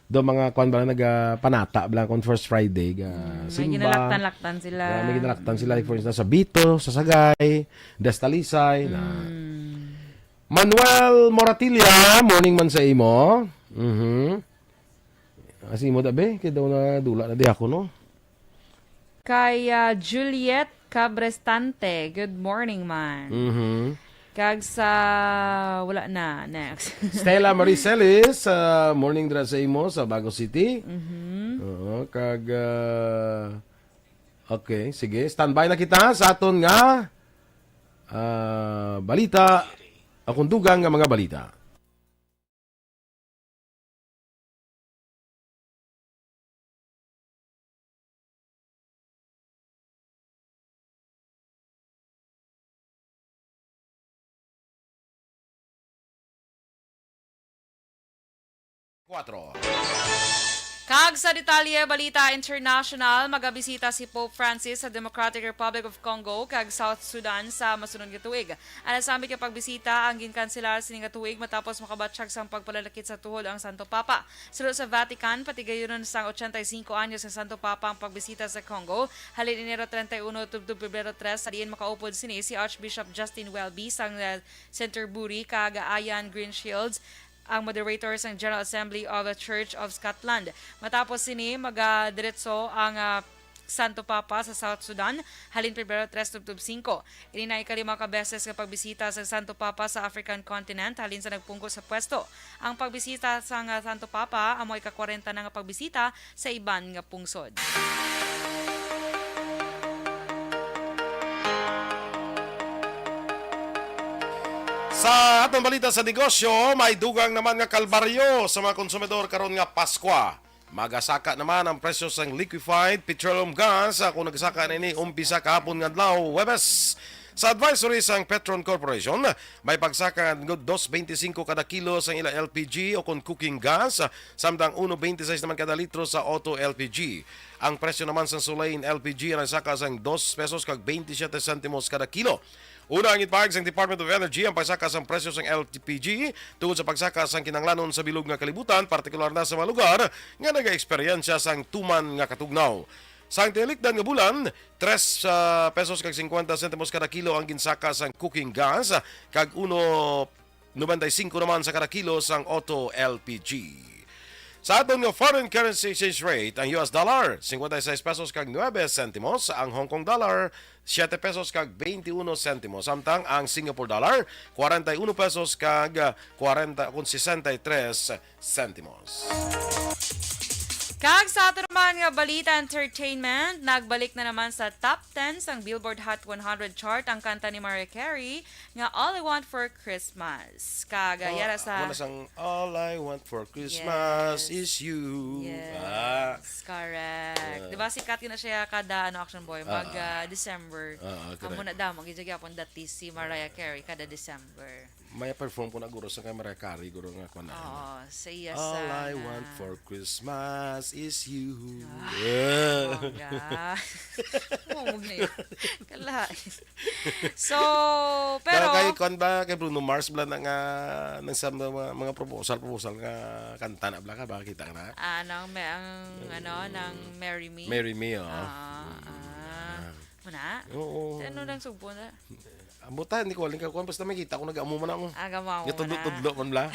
do mga kwan ba nagapanata bla kung first Friday ga Mm, may simba. ginalaktan-laktan sila. Ah, may ginalaktan sila, like, for instance, sa Bito, sa Sagay, Dastalisay, na. Mm. Manuel Moratilla, morning man sa imo. Mhm. Asi mo dabe, kay daw na dula na di ako, no? Kay ah, Juliet Cabrestante, good morning man. Mhm. Kag sa, wala na, next. Stella Marie Celis, ah, morning dira sa imo sa Bago City. Mhm. Oo, kag ah, okay, sige, standby na kita sa aton nga ah, balita, akong dugang nga mga balita. Kuwatro. Kag sa detalye, balita international, magabisita si Pope Francis sa Democratic Republic of Congo kag South Sudan sa masunod nga tuig. Ang nasambit nga pagbisita ang ginkanselar sini nga tuig matapos makabatyag sang pagpalalakit sa tuhod ang Santo Papa. Suno sa Vatican, patigayunon sang ochenta y cinco anyos nga Santo Papa ang pagbisita sa Congo halin Enero treinta y uno tubtob Pebrero tres, sa diin makaupod sini si Archbishop Justin Welby sang, uh, Canterbury kag Ian Greenshields, ang moderator sang General Assembly of the Church of Scotland. Matapos sini, magadiretso ang, ah, Santo Papa sa South Sudan halin Pebrero tres tubtob singko. Ini na ikalima ka beses nga pagbisita sa Santo Papa sa African continent halin sa nagpungko sa pwesto. Ang pagbisita sang, ah, Santo Papa amo ika-kwarenta na nga pagbisita sa iban nga pungsod. Sa atong balita sa negosyo, may dugang naman nga kalbaryo sa mga konsumidor karon nga Paskwa. Magasaka naman ang presyo sang liquefied petroleum gas, ah, kung nagsaka na ini umpisa kahapon nga adlaw, Huwebes. Sa advisory sang Petron Corporation, may pagsaka nga dos veinticinco kada kilo sang ila L P G o kon cooking gas, samtang uno veintiseis naman kada litro sa auto L P G. Ang presyo naman sang Solein L P G ang nagsaka sang dos pesos kag veintisiete sentimos kada kilo. Una ang ginpahayag sang Department of Energy ang pagsaka sang presyo sang L P G tungod sa pagsaka sang kinahanglanon sa bilog nga kalibutan, partikular na sa mga lugar nga nagaeksperyensya sang tuman nga katugnaw. Sang tinikdan nga bulan, tres, ah, pesos kag cincuenta sentimos kada kilo ang ginsaka sang cooking gas, kag uno noventa y cinco naman sa kada kilo sang auto L P G. Sa aton nga foreign currency exchange rate, ang U S dollar, cincuenta y seis pesos kag nuebe sentimos, ang Hong Kong dollar, siete pesos kag veintiuno sentimos, samtang ang Singapore dollar, kwarenta y uno pesos kag, ah, kwarenta, kon sesenta y tres sentimos. Kag sa ato naman nga balita entertainment, nagbalik na naman sa top ten sang Billboard Hot one hundred chart ang kanta ni Mariah Carey nga All I Want for Christmas. Kag, ah, Oh, yara sa ako na sang All I Want for Christmas Yes. is You. Yes, Ah. correct. Yeah. Di ba sikat na siya kada, ano, Action Boy? Mag, Ah. ah, December. Ah, ah, Amo correct. na damo, gid gyapon dati si Mariah Carey kada December. May perform ko na guro sa kay Mariah Carey, guro nga kuan na, ano. Oo, sa iya All I sana. Want for Christmas is You. Ah, Yeah. bongga. Mumog na yun. Kalain. So, pero Pero kay kuan ba, kay Bruno Mars bala na nga, nang sa mga, mga proposal, proposal nga kanta na bala ka, ba, kita ka na? Ah, nang may, ang, ano, nang Marry Me? Marry Me, oh. Ah, Mm. ah. Ah. Muna? Oo. Sa ano nang sugpo na? Ang buta, hindi ko alam ka kuan, basta may kita ko nag-amo man ako. Ah, gamaw Nga mo na. tudlo-tudlo man bala.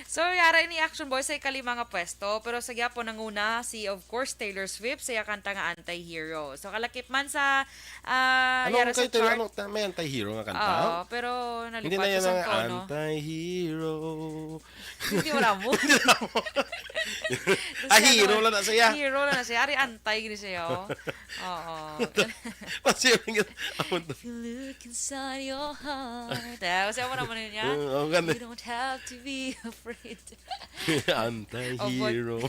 So, yara ini Action Boy sa ikalima nga pwesto, pero sa gyapon nanguna si, of course, Taylor Swift sa iya kanta nga Anti-Hero. So, kalakip man sa, ah, Ano yara ang sa kay Taylor, chart. ano, ta-, may Anti-Hero nga kanta? Oo, pero Hindi na nalipat yan sa ang tono. Anti-Hero. Hindi mo na mo. Ah, hero lang na siya. Hero lang na siya. Ari, antay gini siya, oh. Oo. Kasi yung, ang If you look inside your heart. Eh, kasi mo naman yun niya. Oo, ang ganda. You don't have to be afraid. Anti-hero.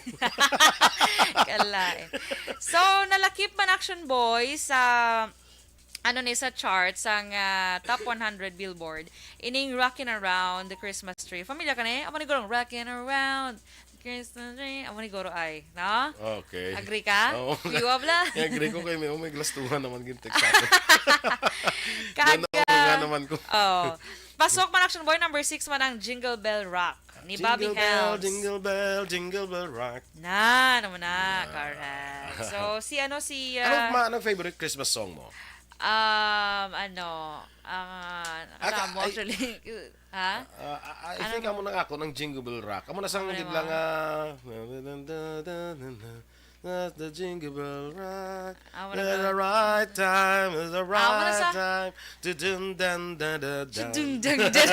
Kalain. So, nalakip man Action Boy sa, ano ni, sa chart sang, ah, top one hundred Billboard, ining Rockin' Around the Christmas Tree. Familiar ka ni? Amo ni gurong, "Rockin' Around the Christmas Tree." Amo ni guro ay, no? Okay. Agree ka? Oo. Yuwa bla? Agree ko kay may, oh, may glastuhan naman gid text sa akin. Kaga. Ganun nga naman ko. Oh. Pasok man Action Boy, number six man ang Jingle Bell Rock ni Bobby Jingle bell, Helms. Jingle bell, jingle bell rock. Na, naman na. Yeah. Correct. So, si ano, si, Ano ah, ma-, anong favorite Christmas song mo? Um, ano, ah, Ah, ano ka-, mo, ay, actually? Ha? Ah, ah, I Ano think mo? amo na nga ako ng Jingle Bell Rock. Amo na sang Amo na gid mo. lang, ah, the Jingle Bell Rock. Amo na At nga. the right time, at the Amo na right sa time. Dun, dun, dun, dun, dun, dun. Dun, dun, dun, dun.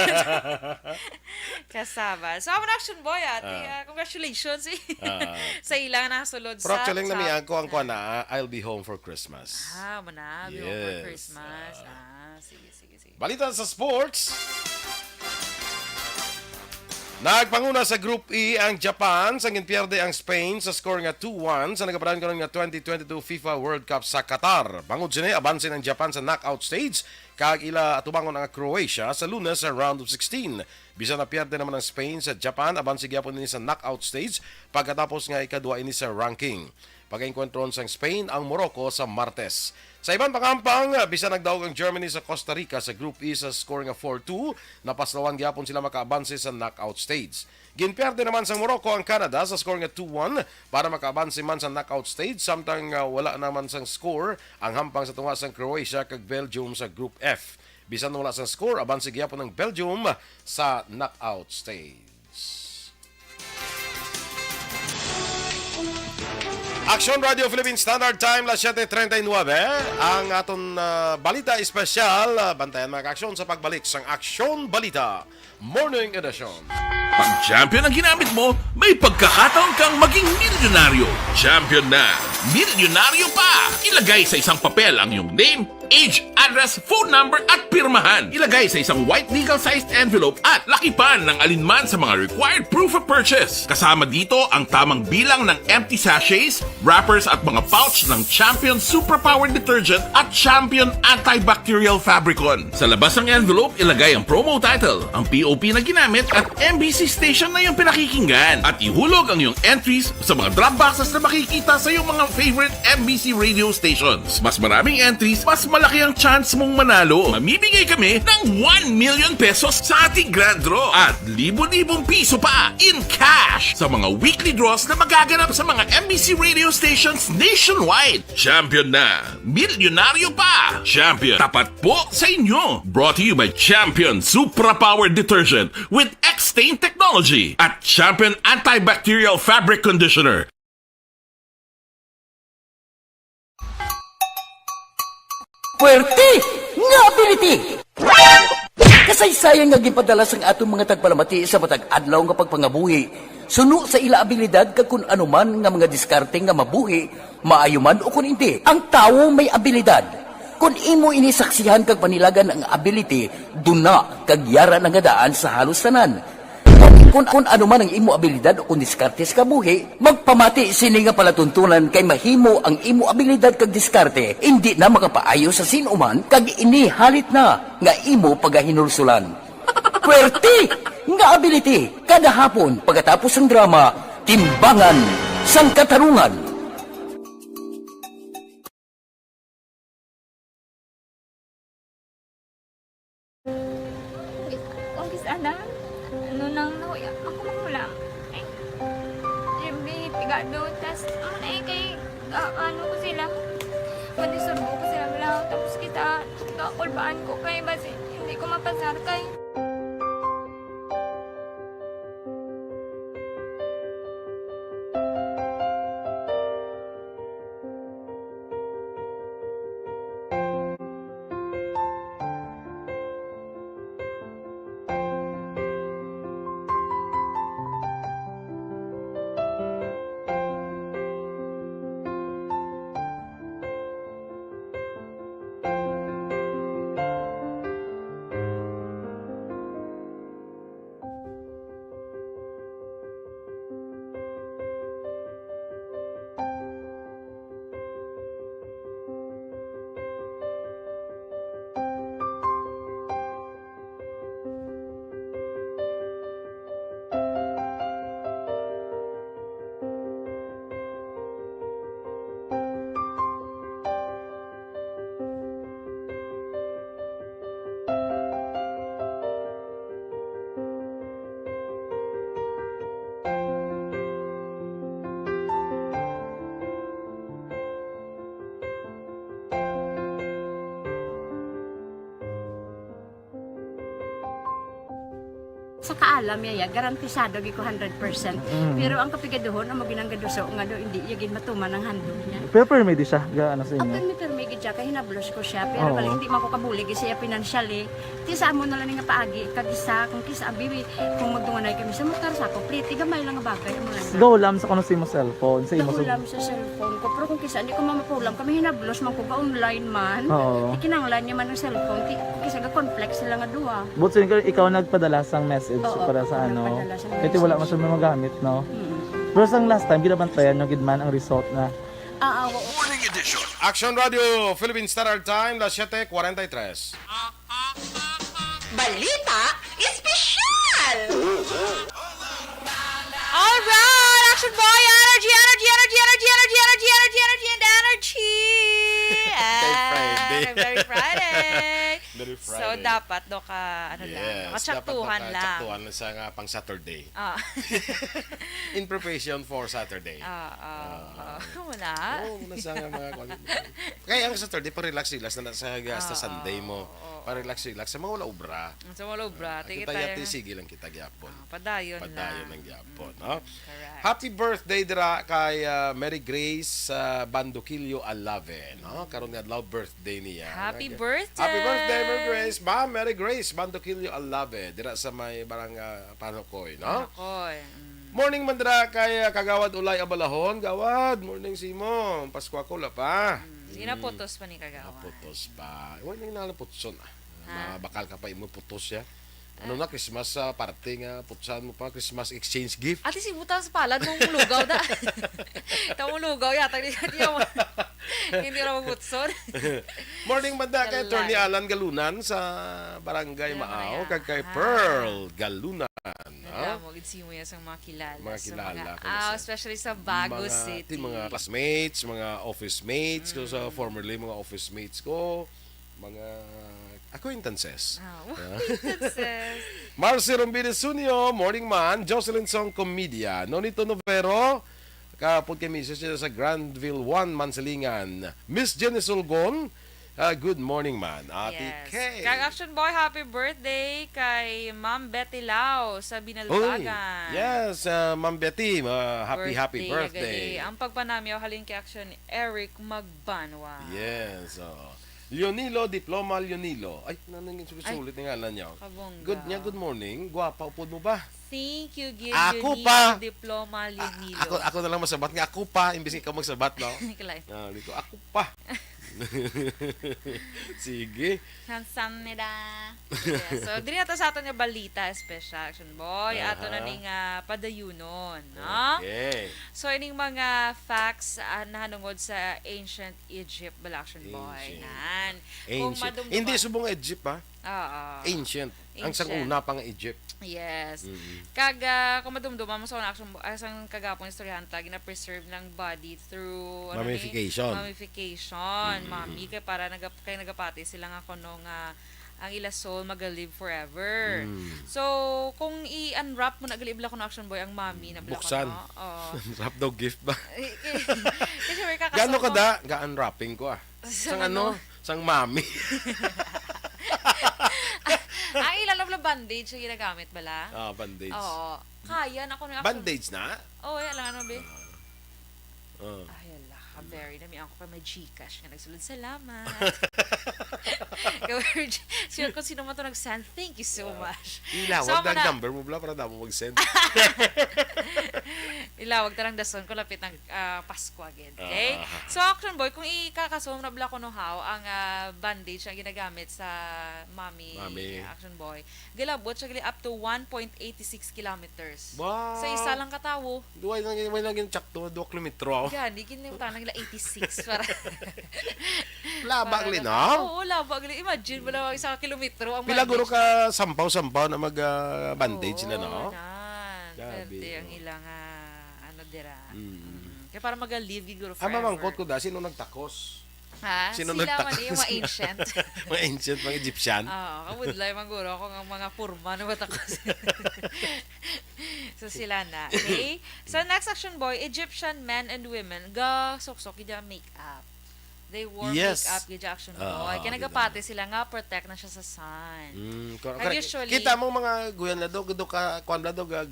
Kasaba. So, amo na Action Boy, ate. Ah. Ah, congratulations. Ah. Sa ilang nasulod Pero sa actually, top namian ko ang ten. kuwan na, ah, I'll Be Home for Christmas. Ah, mo na. Be Home for Yes. Christmas. Ah. Ah, sige, sige, sige. Balita sa sports. Nagpanguna sa Group E ang Japan sang ginpierde ang Spain sa score nga two one sa nagapadaan karon nga twenty twenty-two FIFA World Cup sa Qatar. Bangod sini, abanse ang Japan sa knockout stage kag ila atubangon ang Croatia sa Lunes sa round of sixteen. Bisan na pierde naman ang Spain sa Japan, abanse gyapon ini sa knockout stage pagkatapos nga ikadua ini sa ranking. Pagaengkwentron sang Spain ang Morocco sa Martes. Sa iban pang hampang, bisan nagdaog ang Germany sa Costa Rica sa Group E sa score nga four two, napaslawan gyapon sila makaabanse sa knockout stage. Ginpierde naman sang Morocco ang Canada sa score nga two one para makaabanse man sa knockout stage, samtang, ah, wala naman sang score ang hampang sa tunga sang Croatia kag Belgium sa Group F. Bisan wala sang score, abanse gyapon ang Belgium sa knockout stage. Aksyon Radio Philippine Standard Time, las siete treinta y nueve. Ang aton, ah, balita espesyal, ah, bantayan, mga ka-aksyon, sa pagbalik sang Aksyon Balita Morning Edition. Pag champion ang ginamit mo, may pagkakataon kang maging milyonaryo. Champion na, milyonaryo pa! Ilagay sa isang papel ang iyong name, age, address, phone number, at pirmahan. Ilagay sa isang white legal-sized envelope at lakipan ng alinman sa mga required proof of purchase. Kasama dito ang tamang bilang ng empty sachets, wrappers, at mga pouch ng Champion Superpower Detergent at Champion Antibacterial Fabricon. Sa labas ng envelope, ilagay ang promo title, ang P O P na ginamit, at M B C station na iyong pinakikinggan. At ihulog ang iyong entries sa mga drop boxes na makikita sa iyong mga favorite M B C radio stations. Mas maraming entries, mas malaki ang chance mong manalo. Mamimigay kami ng one million pesos sa ating grand draw at libo-libong piso pa in cash sa mga weekly draws na magaganap sa mga M B C radio stations nationwide. Champion na! Milyonaryo pa! Champion, tapat po sa inyo! Brought to you by Champion Supra Power Detergent with X-Stain Technology at Champion Antibacterial Fabric Conditioner. Puwerte nga ability! Kasaysayan nga ginpadala sang aton mga tagpalamati sa matag adlaw nga pagpangabuhi, suno sa ila abilidad kag kun ano man nga mga diskarte nga mabuhi, maayo man o kun indi. Ang tawo may abilidad. Kun imo ini saksihan kag panilagan ang ability, duna kag yara na nga daan sa halos tanan. Kun, kun ano man ang imo abilidad o kun diskarte sa kabuhi, magpamati sini nga palatuntunan kay mahimo ang imo abilidad kag diskarte indi na makapaayo sa sin-o man kag ini halit na nga imo pagahinulsulan. Puwerte nga ability kada hapon pagkatapos sang drama, Timbangan sang Katarungan. Kung kis-, ana, ano nang nahuya, ako makulang. Ay, siyempre, pigado, tas, ano na eh, kay, ah, ano ko sila, pwede surbo ko sila lang, tapos kita, kakulbaan ko kay, basi, hindi ko mapasar kay. Sa kaalam niya, ya, garantisado gyud ko hundred percent. Mm. Pero ang kapigaduhon, amo gid ang gaduso nga daw hindi niya gid matuman ang handog niya. Pero permi di siya, ga, ano sa inyo? Ang permi, permi gid siya, kay hinablos ko siya. Pero Oo. Bali, hindi man ko kabulig siya financially. Ti sa amo na lang nga paagi, kag isa, kung kisa, abi, kung magdunganay kami sa motor, sa ako, pliti, gamay lang nga bagay, amo lang. Gahulam sa kuno sa imo cellphone, sa imo sa Gahulam sa cellphone ko. Pero kung kisa, hindi ko mamapulam, kami hinablos man ko, ga-online man. Oo. Ti kinahanglan niya man ang cellphone, ti, kung kisa, ga-conflict sila nga duha. But so, ikaw nagpadala sang message? Oo, para sa ano, nagpadala siya ng kasi wala man siya magamit, no? Mm. Pero sang last time, ginabantayan nyo gid man ang result na. Ah, ah, oo. Morning edition. Action Radio, Philippine Standard Time, las siete cuarenta y tres. Balita Espesyal! Alright! Action Boy! Energy! Energy! Energy! Energy! Energy! Energy! Energy! And energy! Kay Friday. Ah, kay very Friday! Very So, Friday. dapat do ka, ano lang, Yes, dapat do makatsaktuhan ka lang. tsaktuhan sa nga pang Saturday. Ah. In preparation for Saturday. Ah, ah, Ah. ah. Wala. Oo, muna sa nga mga kwan. Kaya ang Saturday, pa-relax-relax na sa, sa Ah, Sunday mo. oo, oo. Pa-relax-relax sa mga wala obra. Sa wala obra, Ah, tige kita tayo yati, na. sige lang kita gyapon. Ah, padayon Padayon lang. lang gyapon, Mm, no? correct. Happy birthday dira kay, ah, Mary Grace, ah, Bandoquillo Alave, no? Karon nga adlaw birthday niya. Happy Nag- birthday! Happy birthday, Mary Grace. Ma'am Mary Grace Bandoquillo Alave, dira sa may barang, ah, Panocoy, no? Panocoy, mm. Morning man dira kay, ah, Kagawad Ulay Abalahon. Gawad, morning sa imo. Pasko ako, wala pa. Mm, Mm. ginaputos pa ni Kagawad. Ginaputos pa. Wala nang nalaputson, ah. Ah. Mabakal ka pa imo putos siya. Ano Ah. na, Christmas, ah, party nga, putsan mo pa, Christmas exchange gift. At least, ibutang sa palad mong lugaw na. Ito mong lugaw, yata, hindi, hindi, hindi na mabutson. Morning, banda kay Attorney Lalay. Alan Galunan sa Barangay Alam mo na Maaw, yan. kag kay Hi. Pearl Galunan, ha? Madamo, gid si Muyas ang mga kilala Mga sa kilala mga, ko na ah, sa especially sa Bago mga, City. ti-, mga classmates, mga office mates, ko sa Mm. formerly mga office mates ko, mga acquaintances. Ah, Ha? acquaintances. Marcy Rombines Sunio, morning man. Jocelyn Song Comedia. Nonito Novero, kapod kay misis niya sa Granville one, Mansilingan. Miss Jenny Sulgon, ah, good morning man. Ate Yes. Kay. Kag Action Boy, happy birthday kay Ma'am Betty Lau sa Uy, Binalbagan. yes, ah, Ma'am Betty, ah, happy, happy Birthday niya birthday. gani. Ang pagpanamyaw halin kay Action Eric Magbanwa. Yes, oo. Leonilo, Diploma Leonilo. Ay, nanang yung sulit Ay. nga ngalan niya. Kabongga. Good niya, good morning. Gwapa, upod mo ba? Thank you, gid, Ako Leonilo, pa. Diploma Ah, Leonilo. ako, ako na lang masabat nga ako pa, imbis ikaw magsabat, no? Kalay. Ah, di ko, ako pa. Sige. Handsome nila. Yeah. So, diri na to sa aton nga balita special, Action Boy. Ato na Aha. ning, ah, padayunon, no? Okay. So, ining mga facts, ah, nahanungod sa ancient Egypt, bala, Action Boy. Ancient. Nan. Kung Ancient. madumduman Hindi subong Egypt, ha? Oo. Ancient. Ang sang Ancient. una pa nga Egypt. Yes. Mm-mm. Kag, ah, kung madumduman mo sa una, Action Boy, ah, sang kagapong istoryahan ta, gina-preserve ng body through, ano ni? Mummification. Mummification, Mm-mm. mummy, kay para nagap-, kay nagapati sila nga kuno nga ang ila soul maga-live forever. Mm. So, kung i-unwrap mo na gali bala kuno, Action Boy, ang mummy na bala Buksan. kuno, oo. Wrap daw gift ba? Eh, eh, kasi may kakaso Gano ko. ka da? Ga-unwrapping ko, ah. Sang Sang ano? ano? Sang mami. Ang ilan lang pala bandage ang ginagamit bala? Ah, bandage. Oo. Kaya na ko na Bandage na? Oo, wala lang ano, be. Ah. Ah. Ay, ala, ka very na. May ako kay may Gcash nga nagsulod. Salamat. Ka very G-, sino, kung sino man to nag-send, thank you so Ah. much. Ilawag So, ako na ang na. number mo, bla, para damo mag-send. Ilawag ta lang dason ko, lapit ng, ah, Pasko agad. Okay? Ah. So, Action Boy, kung ikakasuhom na bala ko no how, ang, ah, bandage ang ginagamit sa mami, Mami. Action Boy, galabot siya gali up to one point eight six kilometers. Wow! Sa isa lang ka tawo. Duway lang, may lang yung tsakto, duwa kilometro. Gani, ginimutang nila eighty-six para, Laba para gali, lang no? Oo, laba gali. Imagine mo lang, isa ka kilometro ang Pila guro bandage. ka sampaw-sampaw na mag, ah, bandage Oo, na, no? nan. Grabe, Perte ang oh. ilang, ah, ano dira. Mm. Mm. Kaya para maga-live, guro, Ang mamangkot forever. ko da, sino nagtakos? Ha? Sino Sila nagtakos? man, yung mga ancient. Mga ancient, mga Egyptian? Oo, kabudlay, man guro, kung ang mga purma na matakos. So, sila na. Okay? So, next, Action Boy, Egyptian men and women, ga suksok, gid ang makeup. They wore Yes. makeup, gid ang Action Ah, Boy. Kaya gid nagapati ang sila nga, protect na siya sa sun. Mm, kor-, Kag correct. usually Kita mo mga guyan na do, do ka, kwan na do, ga,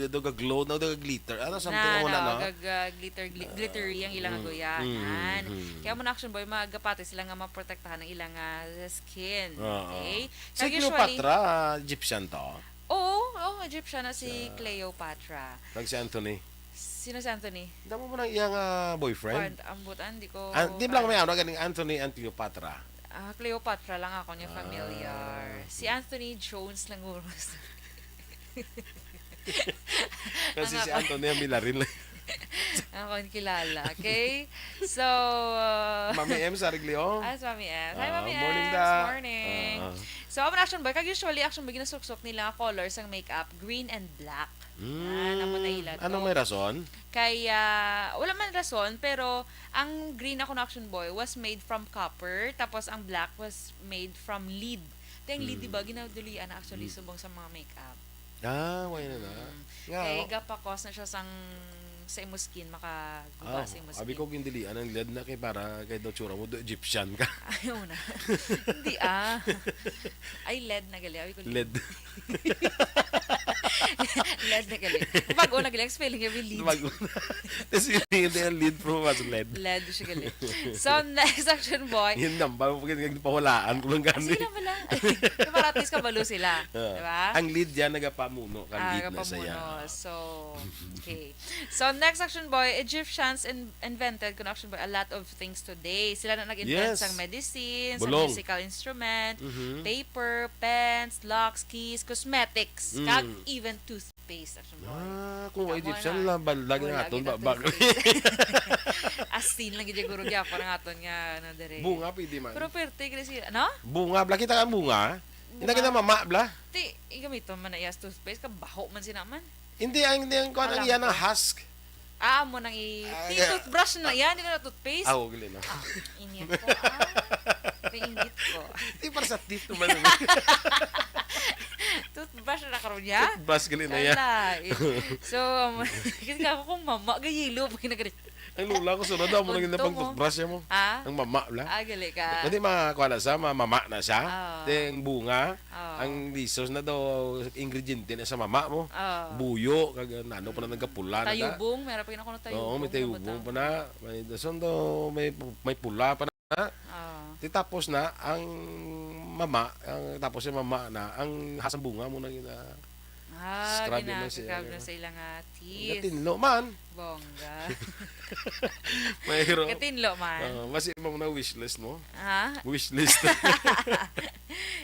do ga glow, na do ga glitter. Ano, something Na, mo na, na, no? ga, ga, glitter, gli-, Ah, glittery ang ilang mm, guyan. mm, mm. Kaya mo na, Action Boy, magapati sila nga maprotektahan ang ilang, ah, skin. Oo. Okay? Si Kag usually Cleopatra, Egyptian to? Oo, oo, Egyptian na si Sa Cleopatra. Kag si Anthony? Sino si Anthony? Damo mo nang iyang, ah, boyfriend? Friend, ambot, ah, hindi ko Ah, di ba lang may ano, ganing Anthony and Cleopatra? Ah, Cleopatra lang ako niya Ah. familiar. Si Anthony Jones lang guro. Kasi si Antonia Milarin lang. Ako ang kilala. Okay? So, uh, Mami M sa Reglio. Ah, si Mami M. Hi, Ah, Mami M. Morning, da. Morning. Ah. So, amo na, Action Boy. Kag usually, Action Boy, ginasuksok nila nga color sang makeup, green and black. Yan, amo na ila to. Anong may rason? Kay, ah, wala man rason, pero ang green, ako na, Action Boy, was made from copper, tapos ang black was made from lead. Kay ang lead, di ba, ginadalian na actually subong sa mga makeup. Ah, why na na? Mm. Nga, Kay oh. gapakos na siya sang sa imo skin, makaguba Ah, sa imo abi skin. ko gindilian ang lead na kay para kay daw tsura mo, do Egyptian ka. Ayaw na. Hindi ah. Ay, lead na gali. Abi ko lead. Lead. Lead na gali. Bago na gali ang spelling niya, lead. Bago na. Tapos yun, yun, yung lead from mas lead. Lead siya gali. So, next, Action Boy. Yun, nambal mo, pagkita, pahulaan ko lang gani. Sige lang pala. Kaya para at least kabalo sila. Ah. Diba? Ang lead yan, nagapamuno. Ang Ah, lead na siya. nagapamuno. So, okay. So, next, Action Boy, Egyptians in- invented, kun Action Boy, a lot of things today. Sila na nag-invent Yes. sang medicine, sa Bulong. musical instrument, Mhm. paper, pens, locks, keys, cosmetics, Mm. kag even toothpaste, Action Boy. Ah, kung Tama Egyptian na. lang, ba-, lagi Wala naton gid ba-, ang ba-, toothpaste. Asin lang gid siguro gyapon ang aton nga, ano, dire. Bunga, pwede man. Pero pwerte, kasi, ano? Bunga, bla, kita ka ang bunga? Hindi Bunga. kita mama, bla. Ti, igamiton man na iya sa toothpaste, kabaho man sila man. Hindi, ang, ang, kuwan, ang Alam iyan ang ko. husk. Ah, mo nang i-, Ah, ti, yeah. toothbrush na yan, hindi na toothpaste. Ah, ugli na. Ah, init ko, ah. Nainggit ko. Di para sa tito man. Toothbrush na karon niya? Toothbrush gali na yan. Ala, eh. So, um, kasi ako kung mama, gayilo, pag nag- Ang lula ko, sunod daw, mo nang Unto ginapang mo. toothbrush mo. Ah? Ang mama, bla. Ah, gali ka. Pwede makakuha na siya, mamama na siya. Ah. Then, bunga, Ah. ang lisos na daw, ingrediente na sa mama mo. Ah. Buyo, kag ano pa na nagkapula na da. Tayubong, meron pa yun ako na Oo, may tayubong, tayubong nabutang. pa na. May dason daw, may, may pula pa na. Ah. Di tapos na, ang mama, ang, tapos yung mama na, ang hasang bunga mo na yun, ah, Ah, scrub yun na gina-, siya. scrub na sa ilang, ah, teeth. Gatinlo man. Bongga. Mayroon. Gatinlo man. Ah, mas imong na wishlist mo? Ha? Wishlist.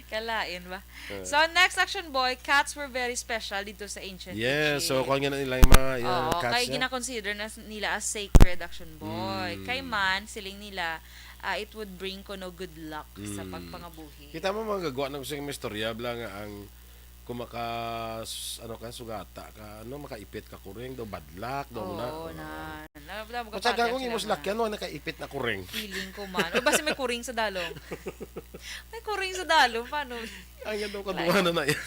Kalain ba? Ah. So, next, Action Boy, cats were very special dito sa ancient Yes, so Egypt. kung nga na nila yung mga, yung Oo, cats kay niya. gina-consider na s-, nila as sacred, Action Boy. Mm. Kay man, siling nila, ah, it would bring kuno good luck sa Mm. pagpangabuhi. Kita mo, magagawa na ko sa mga istorya, bla, nga ang kung maka-, s-, ano ka, sugata ka, ano, makaipit ka kuring, daw bad luck, daw Oo, na. na. Na, na, Kung magkapatay saan ka, kung sila imos nga. lakyan, no, nakaipit na kuring. Feeling ko man. O, basta may kuring sa dalom. May kuring sa dalom, paano? Ay, nga daw, Like, kaduha na na yan.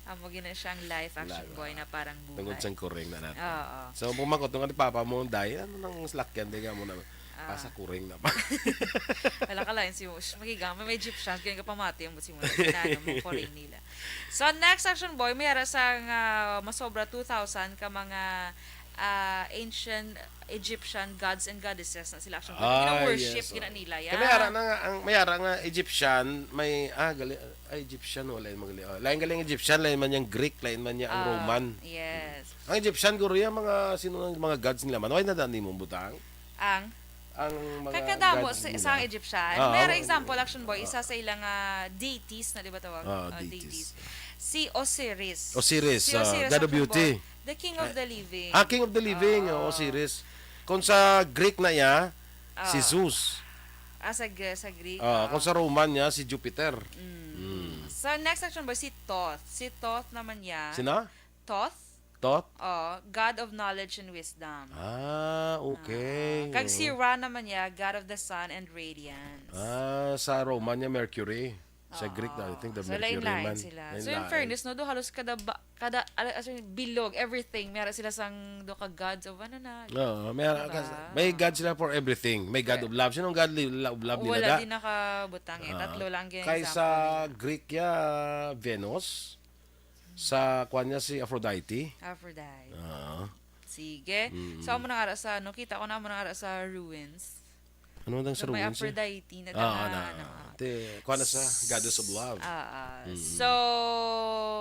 Amo gina siyang life, Action Wala, Boy, wala. na parang buhay. Tungod sang kuring na natin. Oo. So, pumakot, tungod ni Papa mo, day, ano nang lakyan, di ka mo na, Ah. pasa kuring na pa. Wala ka lang, si Mush. Magigamay, may Egyptians, kaya kapamati ang si Mush. Ano mo, kuring nila. So, next, Action Boy, may ara sa nga masobra two thousand ka mga, ah, ancient Egyptian gods and goddesses na sila, Action Boy. Ah, Gina-worship, yes, gina oh. nila, Kaya may ara yan. na nga, ang, may ara nga Egyptian, may, ah, gali, ah, Egyptian, wala yung magali. Oh, lain galing Egyptian, lain man yung Greek, lain man yung Ah, Roman. yes. Ang Egyptian, guro, yung mga, sino ang mga gods nila man? Why na daan mo butang? Ang? Ang mga Kay kadamo gods sa, nila. sa Egyptian. Ah, May oo. example, Action Boy, isa Ah. sa ilang, ah, deities na, di ba tawag? Ah, Ah, deities. deities. Si Osiris. Osiris, Si ah, Osiris, God of Action Boy, Beauty. the king of Ah, the living. ah, king of the living, Oo. oh, Osiris. Kung sa Greek na iya, si Ah. Zeus. Ah, sa Gre-, sa Greek, Ah, oo. kung sa Roman niya, si Jupiter. Mm. Mm. Sa next, Action Boy, si Thoth. Si Thoth naman niya. Sina? Thoth. Thoth? Oh, God of knowledge and wisdom. Ah, okay. Ah, kag si Oo. Ra naman niya, God of the sun and radiance. Ah, sa Roman niya, Mercury. Sa Greek na, I Oo. think the So, Mercury lain-lain man. sila. So, in Lain-lain. fairness, no, do halos kada ba-, kada, ala-, as in, bilog, everything, meron sila sang do ka gods of ano na. Oo, may, Diba? kas-, may God sila for everything. May God of love. Sinong God li-, la-, of love nila Wala da? din nakabutang eh. Ah. Tatlo lang yung Kay example sa nila. Greek ya, Venus. Sa kwan niya si Aphrodite. Aphrodite. Ah. Sige. Mm. So, amo na nga ra sa, no, kita ko na amo na nga ra sa ruins. Ano man ang sa May ruins, eh? Aphrodite na Ah, daan, na. ano. Te, kuha na sa S-, goddess of love. ah, ah. Mm. So,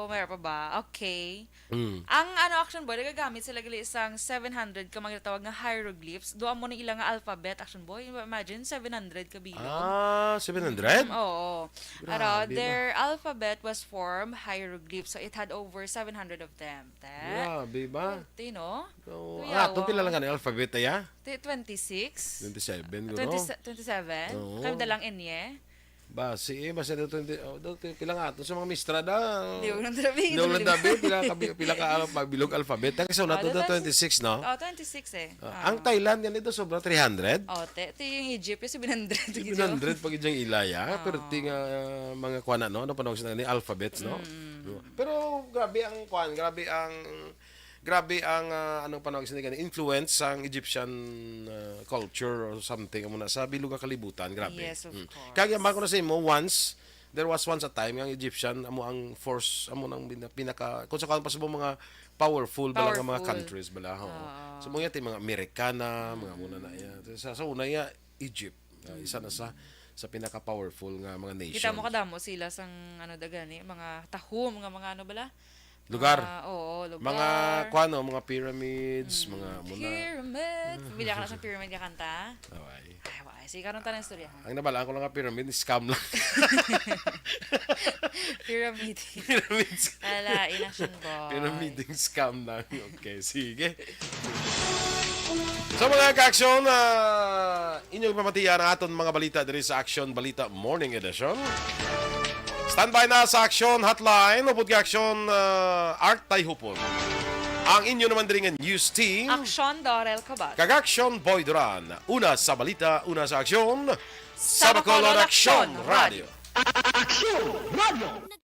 may pa ba? Okay. Mm. Ang ano, Action Boy, nagagamit sila gali sang seven hundred ka mga gitawag nga hieroglyphs. Duha mo ni ila nga alphabet, Action Boy. Imagine, seven hundred ka bilog. Ah, seven hundred? Oo. Grabe Pero ba? Their alphabet was formed hieroglyphs. So it had over seven hundred of them. Te. Grabe ba? Tino? So, Kuyawa. ah, itong pila lang ka ng alphabet, aya? Te, twenty-six? twenty-seven, guro? Twenty, twenty-seven? Oo. Kami dalang inye? Basi, eh, basi daw twenty, oh, daw, pila nga ato sa mga mistrada. Di ko nang sabihin. Daw lang dabi, pila ka, pila ka alpha, bilog alphabet. Ang sa una, Ah, to, that's- twenty-six, no? Oh, twenty-six eh. Ah, ang Thailand, yan ito, sobra three hundred? Oh, te, te, yung Egypt, yung seven hundred. Seven hundred pag yung ilaya. Ah. Pero ti nga, ah, mga kuan, no? Ano pa nung sinabi? Alphabets, no? Mm. Pero grabe ang kuan, grabe ang grabe ang ah, anong panawag sa gani, influence sang Egyptian ah, culture or something amo na sa bilog nga kalibutan, grabe. Yes, of Mm. course. Kaya man ko na sa imo, once there was once a time nga ang Egyptian amo ang force, amo nang bina- pinaka kung sa kuan pa sa mga powerful bala nga mga Powerful. Countries bala, ho. Oo. So mo yati mga Amerikana, mga muna na iya. Sa sa una iya Egypt, ah, isa na sa sa pinaka powerful nga mga nation. Kita mo kadamo sila sang ano dagani, mga tahom nga mga ano bala? Lugar. Ah, oo, lugar. Mga kuano, mga pyramids, mga muna. Pyramid. Pamilya ka na sa pyramid nga kanta? Away. Ay, wala. Sige, karon tanang istorya ha. Ang nabalaan ko lang nga pyramid, scam lang. Pyramid. Pyramids. Ala, inaction boy. Pyramiding scam lang. Okay, sige. So mga ka-action, ah, inyong pamatian ang aton mga balita diri sa Action Balita Morning Edition. Standby na sa Action Hotline, upod ka Action ah, Art Tayhupon. Ang inyo naman diri nga news team. Action Dorel Cabal. Kag Action Boy Duran. Una sa balita, una sa aksyon. Sa Bacolod Action Radio. Action Radio.